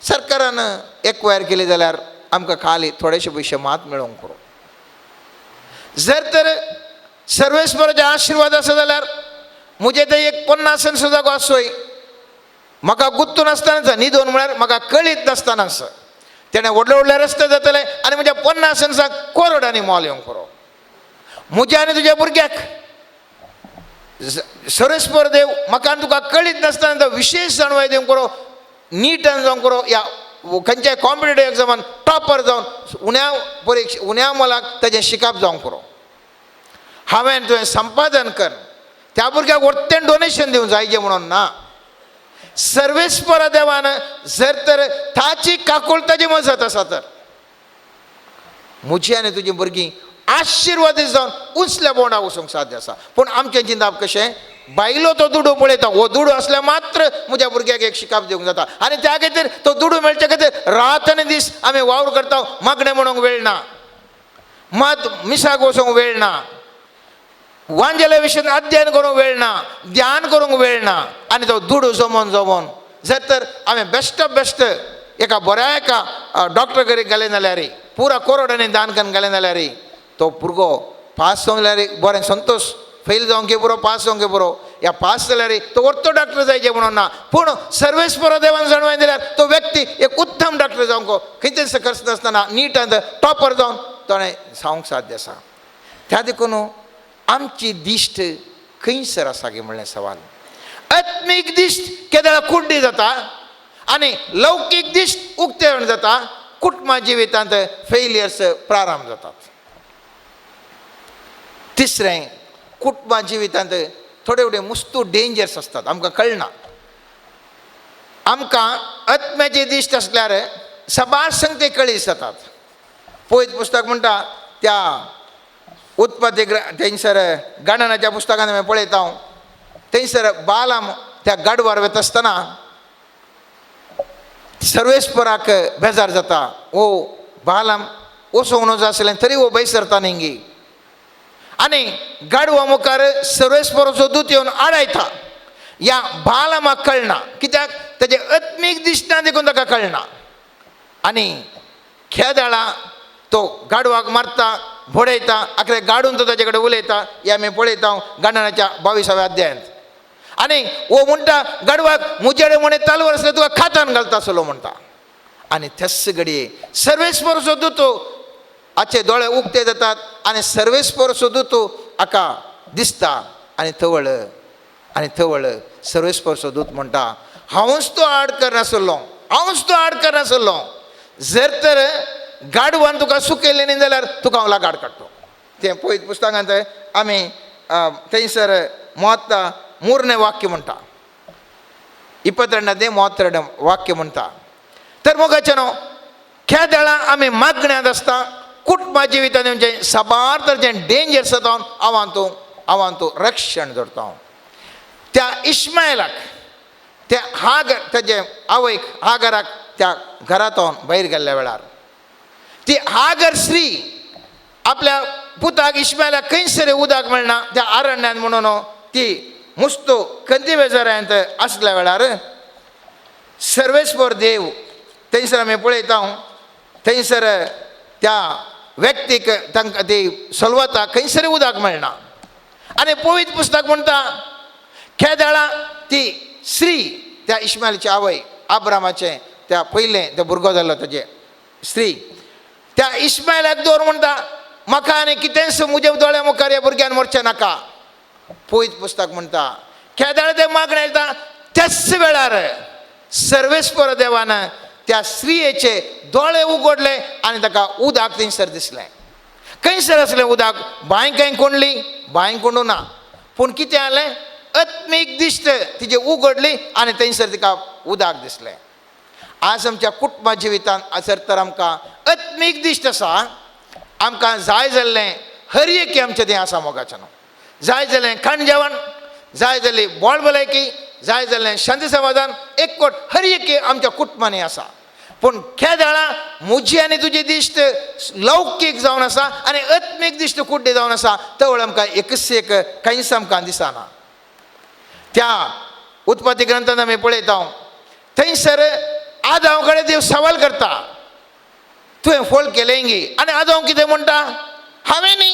सरकारान एक्वायर केली जाल्यार आमकां खाली थोडेशे पयशे मात मेळोवंक पुरो. जर तर सर्वेस्पराचे आशिर्वाद आसा जाल्यार म्हजें तें एक 50 सेंस जागो आसोय, म्हाका गुत्तून आसतनाच न्हिदोन म्हळ्यार म्हाका कळीत नासतनाच तेणें व्हडले व्हडले रस्ते जातले आनी म्हज्या 50 सेंसाक करोडांनी मोल येवंक पुरो. म्हज्या आनी तुज्या भुरग्याक सर्वेस्पर देव म्हाका आनी तुका कळीत नासतना तो विशेश जाणवाय दिवंक पुरो, नीटान जावंक पुरो, या खंयच्याय कॉम्पिटेटीव एग्जामान टॉपर जावन उण्या परिक्षा उण्या मोलाक ताजें शिकप जावंक पुरो. हांवें तुवें संपादन कर त्या भुरग्याक वरतें डोनेशन दिवंक जायजें म्हणून ना. सर्वेस्पर देवान जर तर ताची काकुळताची मजत आसा तर म्हजी आनी तुजी भुरगीं आशिर्वादीत जावन उंचल्या बोंडाक वचूंक साध्य आसा. पूण आमचें चिंतप कशें, बायलो तो दुडू पळयता, हो दुडू आसल्यार मात्र म्हज्या भुरग्याक एक शिकप दिवंक जाता आनी त्या खातीर तो दुडू मेळचे खातीर रात आनी दीस आमी वावर करता. मागणें म्हणूंक वेळ ना, मात मिसाक वचूंक वेळ ना, वांजेल्या विशयान अध्ययन करूंक वेळ ना, ध्यान करूंक वेळ ना, आनी तो दुडू जमोवन जमोवन जर तर हांवें बेस्ट ऑफ बेस्ट एका बऱ्या एका डॉक्टर घरी गेलें जाल्यार, पुरा करोडांनी दान करून गेलें जाल्यार तो भुरगो पास जावंक जाल्यार बरें संतोश, फेल जावंक पुरो पास जावंक पुरो, ह्या पास जाल्यार तो वरतो डॉक्टर जायचे म्हणून ना. पूण सर्वेस्पर देवान जाणवाय दिल्यार तो व्यक्ती एक उत्तम डॉक्टर जावंक खंयचेच खर्च नासतना नीट टॉपर जावन ताणें जावंक साध्य आसा. त्या देखून आमची दिश्ट खंयसर आसा गे म्हणलें सवाल. आत्मीक दिश्ट केदळा कुड्डी जाता आनी लौकीक दिश्ट उक्तेवण जाता. कुटुंबा जिवितांत फेलियर्स प्रारंभ जातात. तिसरें, कुटुंबा जिवितांत थोडे थोडे मुस्तू डेंजर्स आसतात, आमकां कळना. आमकां आत्म्याची दिश्ट आसल्यार सबार संगते कळीस जातात. पयत पुस्तक म्हणटा त्या उत्पत्ती थंयसर गणनाच्या पुस्तकान हांवें पळयता हांव, थंयसर बालाम त्या गाडवार वता आसतना सर्वेस्पराक बेजार जाता. ओ बालाम वचोंक नजो आसलें तरी हो बैसरता न्ही, आनी गाडवा मुखार सर्वेस्पराचो दूत येवन आडायता. ह्या बालामाक कळना, कित्याक ताजें आत्मीक दिसना देखून ताका कळना. आनी खेदाळा तो गाडवाक मारता, बडयता, आखरे गाडून तो ताजे कडेन उलयता. हे आमी पळयता गणनाच्या 22व्या अध्यायांत. आनी हो म्हणटा गाडवाक, म्हजे कडेन म्हणे तलवार आसल्यार तुका खातान घालता आसलो म्हणटा. आनी त्याच घडये सर्वेस्पराचो दूत हाचे दोळे उक्ते जातात आनी सर्वेस्पराचो दूत हाका दिसता आनी तवळ आनी तवळ सर्वेस्पराचो दूत म्हणटा, हांवूच तो आड करनासलो, हांवूच तो आड करनासलो, जर तर गाडवान तुका सुकयलें न्ही जाल्यार तुका हांव लागाड काडटलो. तें पळयत पुस्तकांत आमी थंयसर 33 वाक्य म्हणटा, 22 32 वाक्य म्हणटा. तर मोगाचें न्हू खेदाळा आमी मागण्यांत आसता, कुटुंबा जिवितांत म्हणजे साबार तरेचे डेंजर्स जाता. हांवान तूं रक्षण जोडटा. त्या इस्मायलाक त्या हागर ताजे आवयक हागराक त्या घरांत भायर गेल्ल्या वेळार ती हागर स्त्री आपल्या पुताक इस्मायलाक खंयसर उदक मेळना त्या अरण्यांत म्हणून ती मुस्तो कंदी बेजारांत आसल्या वेळार सर्वेस्पर देव थंयसर आमी पळयता. थंयसर त्या व्यक्तीक तांकां ती सलवता, खंयसर उदक मेळना. आनी पवित्र पुस्तक म्हणटा खेदाळा ती स्त्री त्या इस्मायलाची आवय आब्रामाचें त्या पयलें त्या भुरगो जाल्लो ताजें स्त्री त्या इस्मायलाक दवर म्हणटा, म्हाका आनी कितेंच म्हज्या दोळ्या मुखार ह्या भुरग्यान मरचें नाका. पयत पुस्तक म्हणटा केदाळ तें मागणें येता त्याच वेळार सर्वेस्पर देवान त्या स्त्रियेचे दोळे उगडले आनी ताका उदक थंयसर दिसलें. खंयसर आसलें उदक? बांय खंय कोंडली? बांय कोंडू ना, पूण कितें जालें, आत्मीक दिश्ट तिजे उगडली आनी थंयसर तिका उदक दिसलें. आज आमच्या कुटुंबा जिवितांत जर तर आमकां आत्मीक दिश्ट आसा, आमकां जाय जाल्लें हर एक आमचें तें आसा मोगाचें न्हू. जाय जाल्लें खाण जेवण, जाय जाल्ली बोळ भलायकी, जाय जाल्लें शांती समाधान, एकवट हर एक आमच्या कुटुंबांनी आसा. पूण केदाळा म्हजी आनी तुजी दिश्ट लौकीक जावन आसा आनी आत्मीक दिश्ट कुड्डी जावन आसा, तवळ आमकां एकच एक कांयच आमकां दिसना. त्या उत्पत्ती ग्रंथान आमी पळयता थंयसर आदांव कडेन देव सवाल करता, तुवें फोल केलें गी? आनी आदांव कितें म्हणटा, हांवें न्ही,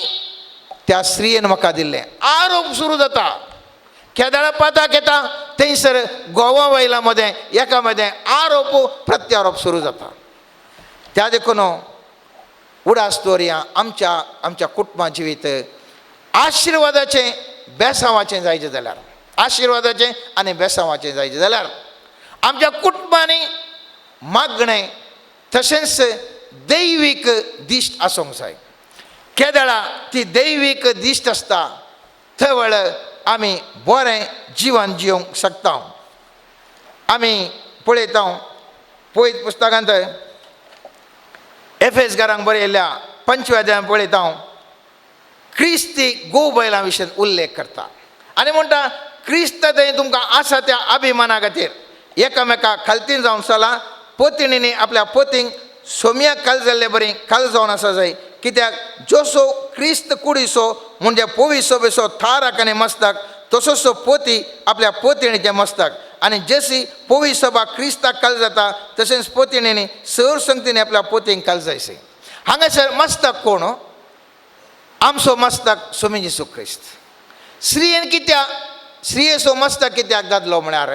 त्या स्त्रियेन म्हाका दिल्लें. आरोप सुरू जाता. केदाळा पाताक येता थंयसर गोवा वयला मदें एका मदें आरोप प्रत्यारोप सुरू जाता. त्या देखून उडास दवरया आमच्या आमच्या कुटुंबा जिवीत आशिर्वादाचें बेसांवाचें जायचें जाल्यार, आशिर्वादाचें आनी बेसांवाचें जायचें जाल्यार आमच्या कुटुंबांनी मागणें तशेंच दैवीक दिश्ट आसूंक जाय. केदळा ती दैवीक दिश्ट आसता थंय आमी बरें जिवन जिवंक शकता. आमी पळयता पयत पुस्तकांत एफएस घरांक बरयल्ल्या पंचव्या अध्यायांत पळयता क्रिस्ती गो बैलां विशीं उल्लेख करता आनी म्हणटा क्रिस्त थंय तुमकां आसा त्या अभिमाना खातीर एकामेका खालतीन जावन चला, पतिणींनी आपल्या पतींक सोम्याक खाल जाल्ले बरी खाल जावन आसा जाय, कित्याक जसो क्रिस्त कुडीचो म्हणजे पोविसो बेसो थाराक आनी मस्तक तसोसो पोती आपल्या पोतिणीचें मस्तक, आनी जशी पोवी सभा क्रिस्ताक खाल जाता तशेंच पोतिणींनी सर संगतीन आपल्या पोतींक खाल जायसे. हांगासर मस्तक कोण? आमचो मस्तक स्वामी जेसू क्रिस्त. स्त्रियेन कित्याक स्त्रियेचो मस्तक कित्याक दादलो म्हळ्यार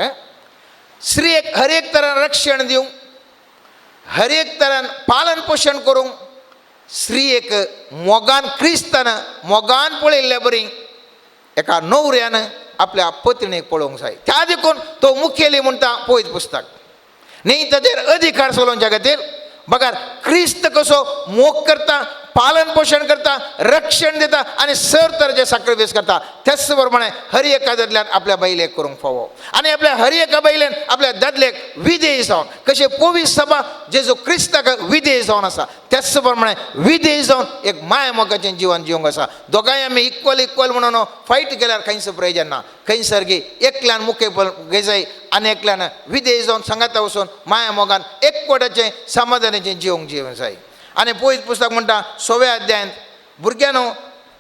स्त्रियेक हर एक तरान रक्षण दिवंक, हर एक तरान पालन पोशण करूंक, स्त्रियेक मोगान क्रिस्तान मोगान पळयल्ले बरी एका न्हवऱ्यान आपल्या पत्नीक पळोवंक जाय. त्या देखून तो मुखेली म्हणटा पळयत पुस्तक न्ही ताचेर अधिकार चलोवच्या खातीर. बघार क्रिस्त कसो मोग करता, पालन पोशण करता, रक्षण दिता आनी सर तरेचे साक्रिफायस करता, त्याच प्रमाणे हर एका दादल्यान आपल्या बायलेक करूंक फावो आनी आपल्या हर एका बायलेन आपल्या दादलेक विधेय जावन कशें पवित्र सभा जेजू क्रिस्ताक विधेय जावन आसा त्याच प्रमाणे विधेय जावन एक माया मोगाचें जिवन जिवंक आसा. दोगांय आमी इक्वल इक्वल म्हणून फायट केल्यार खंयच प्रयोजन ना. खंयसर गी एकल्यान मुखेल घेजाय आनी एकल्यान विधेय जावन सांगाता वचून माया मोगान एकवटाचें समाधानाचें जिवंक जिवंक जाय. आनी पयत पुस्तक म्हणटा सव्या अध्यायांत भुरग्यांनो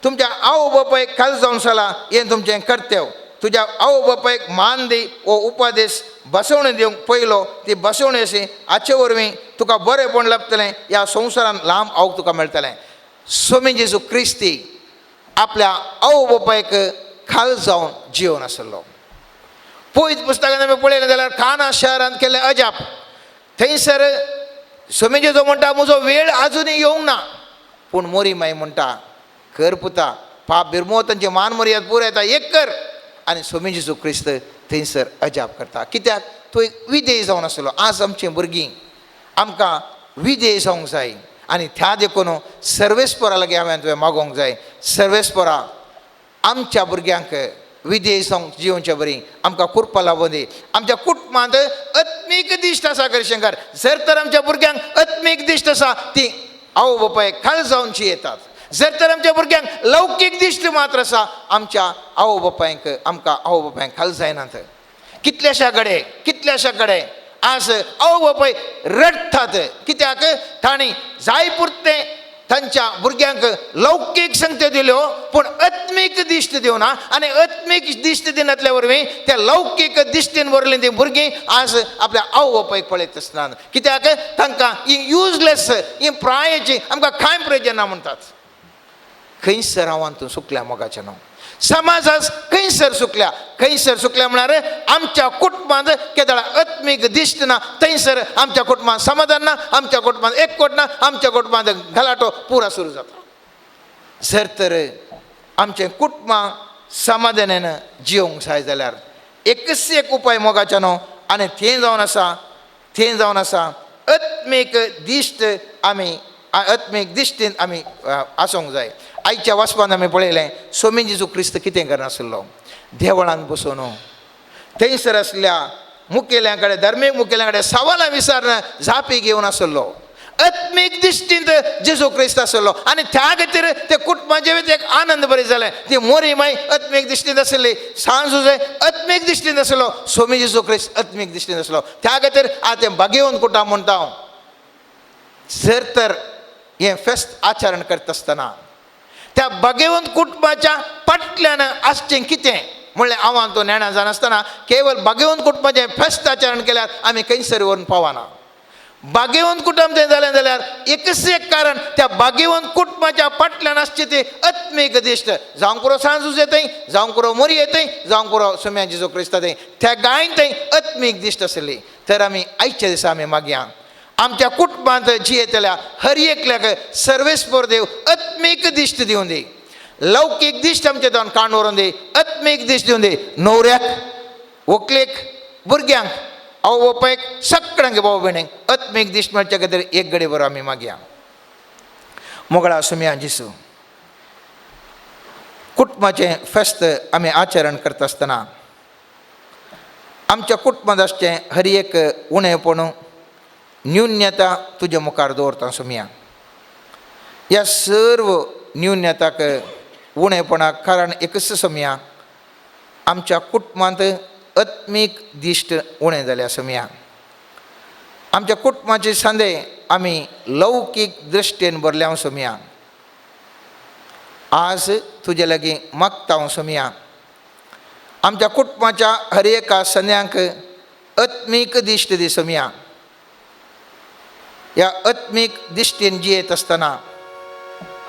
तुमच्या आवय बापायक खाल जावन चला हें तुमचें कर्तव्य, तुज्या आवय बापायक मान दी हो उपदेश बसवणी दिवंक पयलो, ती बसवणी अशी हाचे वरवीं तुका बरेंपण लाभतलें, ह्या संवसारान लांब आवक तुका मेळटलें. स्वामी जेजू क्रिस्ती आपल्या आवय बापायक खाल जावन जिवन आसलो. पयत पुस्तकान आमी पळयलें जाल्यार काना शहरांत केल्लें अजाप, थंयसर स्वामी जेजू म्हणटा म्हजो वेळ आजुनूय येवंक ना, पूण मोरी माई म्हणटा कर पुता, पाप बिरमो तांचे मान मर्याद पुरयता एक कर. आनी स्वामी जेजू क्रिस्त थंयसर अजाप करता, कित्याक तो एक विधेय जावन आसलो. आज आमचीं भुरगीं आमकां विधेय जावंक जाय आनी त्या देखून सर्वेस्परा लागीं हांवें तुवें मागोवंक जाय, सर्वेस्परा आमच्या भुरग्यांक विधेय जावंक जिवचे बरी आमकां कृपा लाबूं दी. आमच्या कुटुंबांत आत्मीक दिश्ट आसा करिशंकर, जर तर आमच्या भुरग्यांक आत्मीक दिश्ट आसा ती आवय बापाय खाल जावनची येतात. जर तर आमच्या भुरग्यांक लौकीक दिश्ट मात्र आसा आमच्या आवय बापायक आमकां आवय बापायक खाल जायनात. कितल्याशा कडेन कितल्याशा कडेन आज आवय बापाय रडटात, कित्याक तांणी जाय पुरतें तांच्या भुरग्यांक लौकीक संगत्यो दिल्यो पूण आत्मीक दिश्ट दिवना आनी आत्मीक दिश्ट दिनातल्या वरवीं त्या लौकीक दिश्टीन भरलीं तीं भुरगीं आज आपल्या आवय बापायक पळयत आसनात, कित्याक तांकां ही युजलेस ही प्रायेची आमकां कांय प्रयोजन ना म्हणटात. खंयसर हांव तूं सुकल्या मोगाचें न्हू, समाज आज खंयसर सुकल्या, खंयसर सुकल्या म्हळ्यार आमच्या कुटुंबांत केदळा आत्मीक दिश्ट ना, थंयसर आमच्या कुटुंबांत समाधान ना, आमच्या कुटुंबांत एकवट ना, आमच्या कुटुंबांत गलाटो पुरा सुरू जाता. जर तर आमचें कुटुंबां समाधानान जियोंक जाय जाल्यार एकच एक उपाय मोगाचें न्हू, आनी थंय जावन आसा, थंय जावन आसा आत्मीक दिश्ट आमी आत्मीक दिश्टीन आमी आसूंक जाय. आयच्या वाचपान आमी पळयलें स्वामी जेजू क्रिस्त कितें करनासलो, देवळांत बसून थंयसर आसल्या मुखेल्यां कडेन, धर्मीक मुखेल्यां कडेन सवालां विचारून जापी घेवन आसलो. आत्मीक दिश्टींत जेजू क्रिस्त आसलो आनी त्या खातीर ते कुटुंबाचें एक आनंद बरें जालें. ती मोरी माय आत्मीक दिश्टींत आसली, सांज आत्मीक दिश्टींत आसलो, स्वामी जेजू क्रिस्त आत्मीक दिश्टींत आसलो. त्या खातीर आतां तें बागेवन कुटां म्हणटा हांव, जर तर हें फेस्त आचरण करता आसतना त्या बागेवन कुटुंबाच्या फाटल्यान आसचें कितें म्हणल्यार हांव तो नेणा जानासतना केवल बागेवन कुटुंबाचें फेस्त आचरण केल्यार आमी खंयसर व्हरून पावना. बागेवन कुटुंब तें जालें जाल्यार एकच एक कारण, त्या बागेवन कुटुंबाच्या फाटल्यान आसची ती आत्मीक दिश्ट. जावंक पुरो सांजूज येतय, जावंक पुरो मोरी येतय, जावंक पुरो सुम्या जेजू क्रिस्ता थंय, त्या गायन थंय आत्मीक दिश्ट आसली. तर आमी आयच्या दिसा आमी मागया आमच्या कुटुंबांत जियेतल्या हर एकल्याक सर्वेस्पर देव आत्मीक दिश्ट दिवन दी, लौकीक दिश्ट आमच्या दोन काण व्हरून दी, आत्मीक दिश्ट दिवन दी. न्हवऱ्याक, व्हंकलेक, भुरग्यांक, आवय बापायक, सगळ्यांक भाव भयणींक आत्मीक दिश्ट मेळच्या खातीर एक घडी बरो आमी मागया. मोगळा सुम्या जेजू, कुटुंबाचें फेस्त आमी आचरण करता आसतना आमच्या कुटुंबांत आसचें हर एक उणेपण, न्यून्यता तुज्या मुखार दवरता सुम्या. ह्या सर्व न्यून्यताक, उणेपणाक कारण एकच सुम्या, आमच्या कुटुंबांत आत्मीक दिश्ट उणें जाल्या सुम्या. आमच्या कुटुंबाचे सांदे आमी लौकीक दृश्टीन भरल्या सुम्या. आज तुजे लागीं मागता हांव सुम्या, आमच्या कुटुंबाच्या हर एका संद्यांक आत्मीक दिश्ट दी सुम्या. ह्या आत्मीक दिश्टीन जियेत आसतना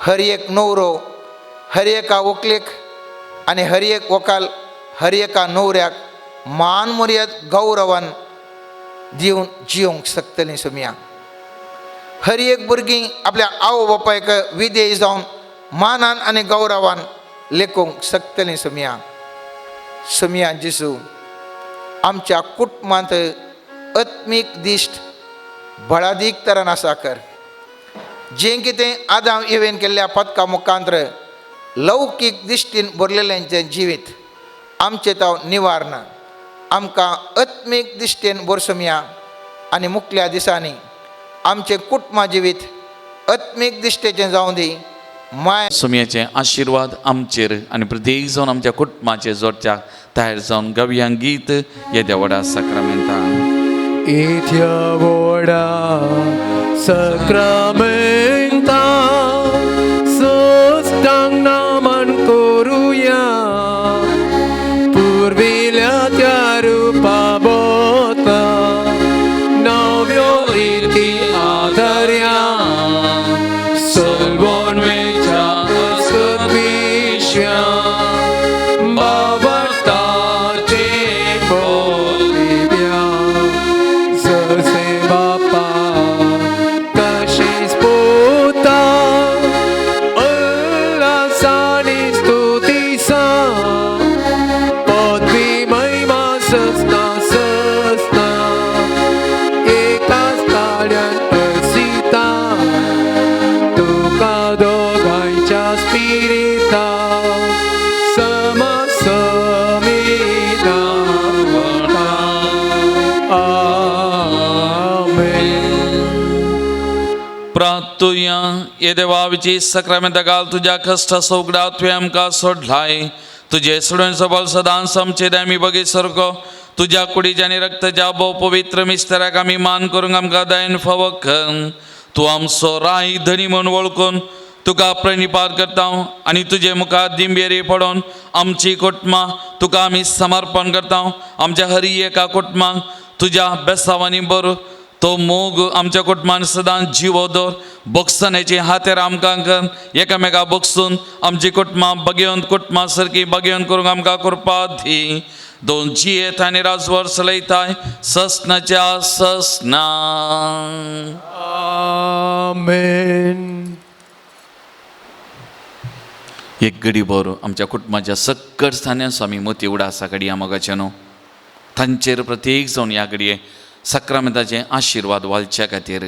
हर एक न्हवरो, हर एका व्हंकलेक आनी हर एक व्हंकल, हर एका न्हवऱ्याक मान मर्याद गौरवान दिवन जियोंक शकतलीं सुम्या. हर एक भुरगीं आपल्या आवय बापायक विधेय जावन मानान आनी गौरवान लेखूंक शकतलीं सुम्या. सुम्या जेजू, आमच्या कुटुंबांत आत्मीक दिश्ट बळादीक तरान आसा कर. जें कितें आदाम इवेन केल्ल्या पदका मुखांत्र लौकीक दिश्टीन भरलेल्यांचें जिवीत आमचें ताव निवारण, आमकां आत्मीक दिश्टीन भरसुमया आनी मुखल्या दिसांनी आमचें कुटुंबा जिवीत आत्मीक दिश्टेचें जावं दी. माय सुमयाचे आशिर्वाद आमचेर आनी प्रत्येक जावन आमच्या कुटुंबाचे जोडच्या तयार जावन गवया गीत येद्या व्हडा साक्रामेंतान. येद्या व्हडा साक्रामेंता साश्टांग नमन करुया, पुर्विल्या त्या रुपा बदला नव्यो रिती आदरया, सलवणवेच्या अस्कत भावार्थाचे पोलिव्या, जसे बापा तशेच पुता, उल्हासाने स्तुतीसा, पदवी महिमा सस्ना सस्ना, एकाच ताळ्यान असिता, तुका दोगांयच्या स्पिरिता, समसमिता. आमेन. प्रार्थुया. ये देवा, साक्रामेंता घाल तुज्या कश्टा सौगडा तुवें आमकां सोडलाय. तुजे सोडून बल सदांच आमचेर आमी बगी सारको तुज्या कुडीच्या आनी रक्ताच्या भोव पवित्र मिस्तराक आमी मान करूंक आमकां दयेन फावो कर. तूं आमचो राय धनी म्हूण वळखून तुका प्रणिपात करता आनी तुजे मुखार दिंबेरी पडोन आमची कुटुंबां तुका आमी समर्पण करता. आमच्या हरी एका कुटुंबांक तुज्या बेसावांनी बरो तो मोग आमच्या कुटुंबान सदांच जिवो दवर. बोगसण्याची हातेर आमकां कर, एकामेका बोगसून आमची कुटुंबां बगेवन कुटुंबां सारकी बगेवन करूंक आमकां कृपा दी. दोन जियेत आनी राजवर चलयताय ससनाच्या ससना. आमेन. एक घडी भर आमच्या कुटुंबाच्या सक्कड स्थान्या स्वामी मोती उडासा घडया मोगाचे न्हू तांचेर प्रत्येक जावन ह्या घडये सक्रामेंताचे आशिर्वाद वालच्या खातीर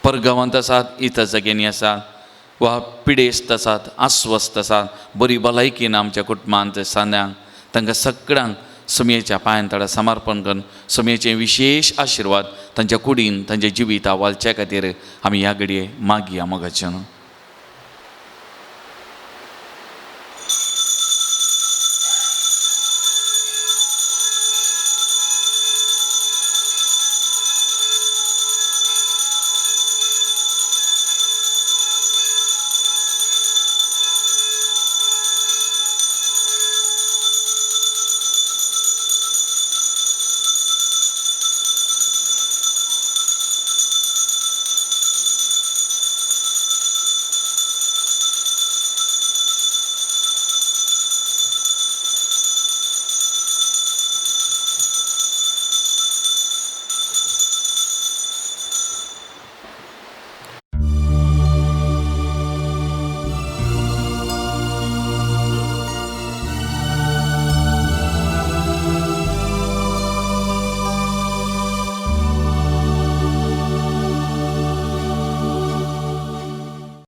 परगांवांत आसात इतर जाग्यांनी आसात वा पिडेस्त आसात अस्वस्थ आसात बरी भलायकी ना आमच्या कुटुंबांत सांद्यांक तांकां सगळ्यांक सुमयेच्या पांयान तडा समर्पण करून सुमयेचे विशेश आशिर्वाद तांच्या कुडीन तांच्या जिविता वालच्या खातीर आमी ह्या घडये मागया मोगाचे न्हू.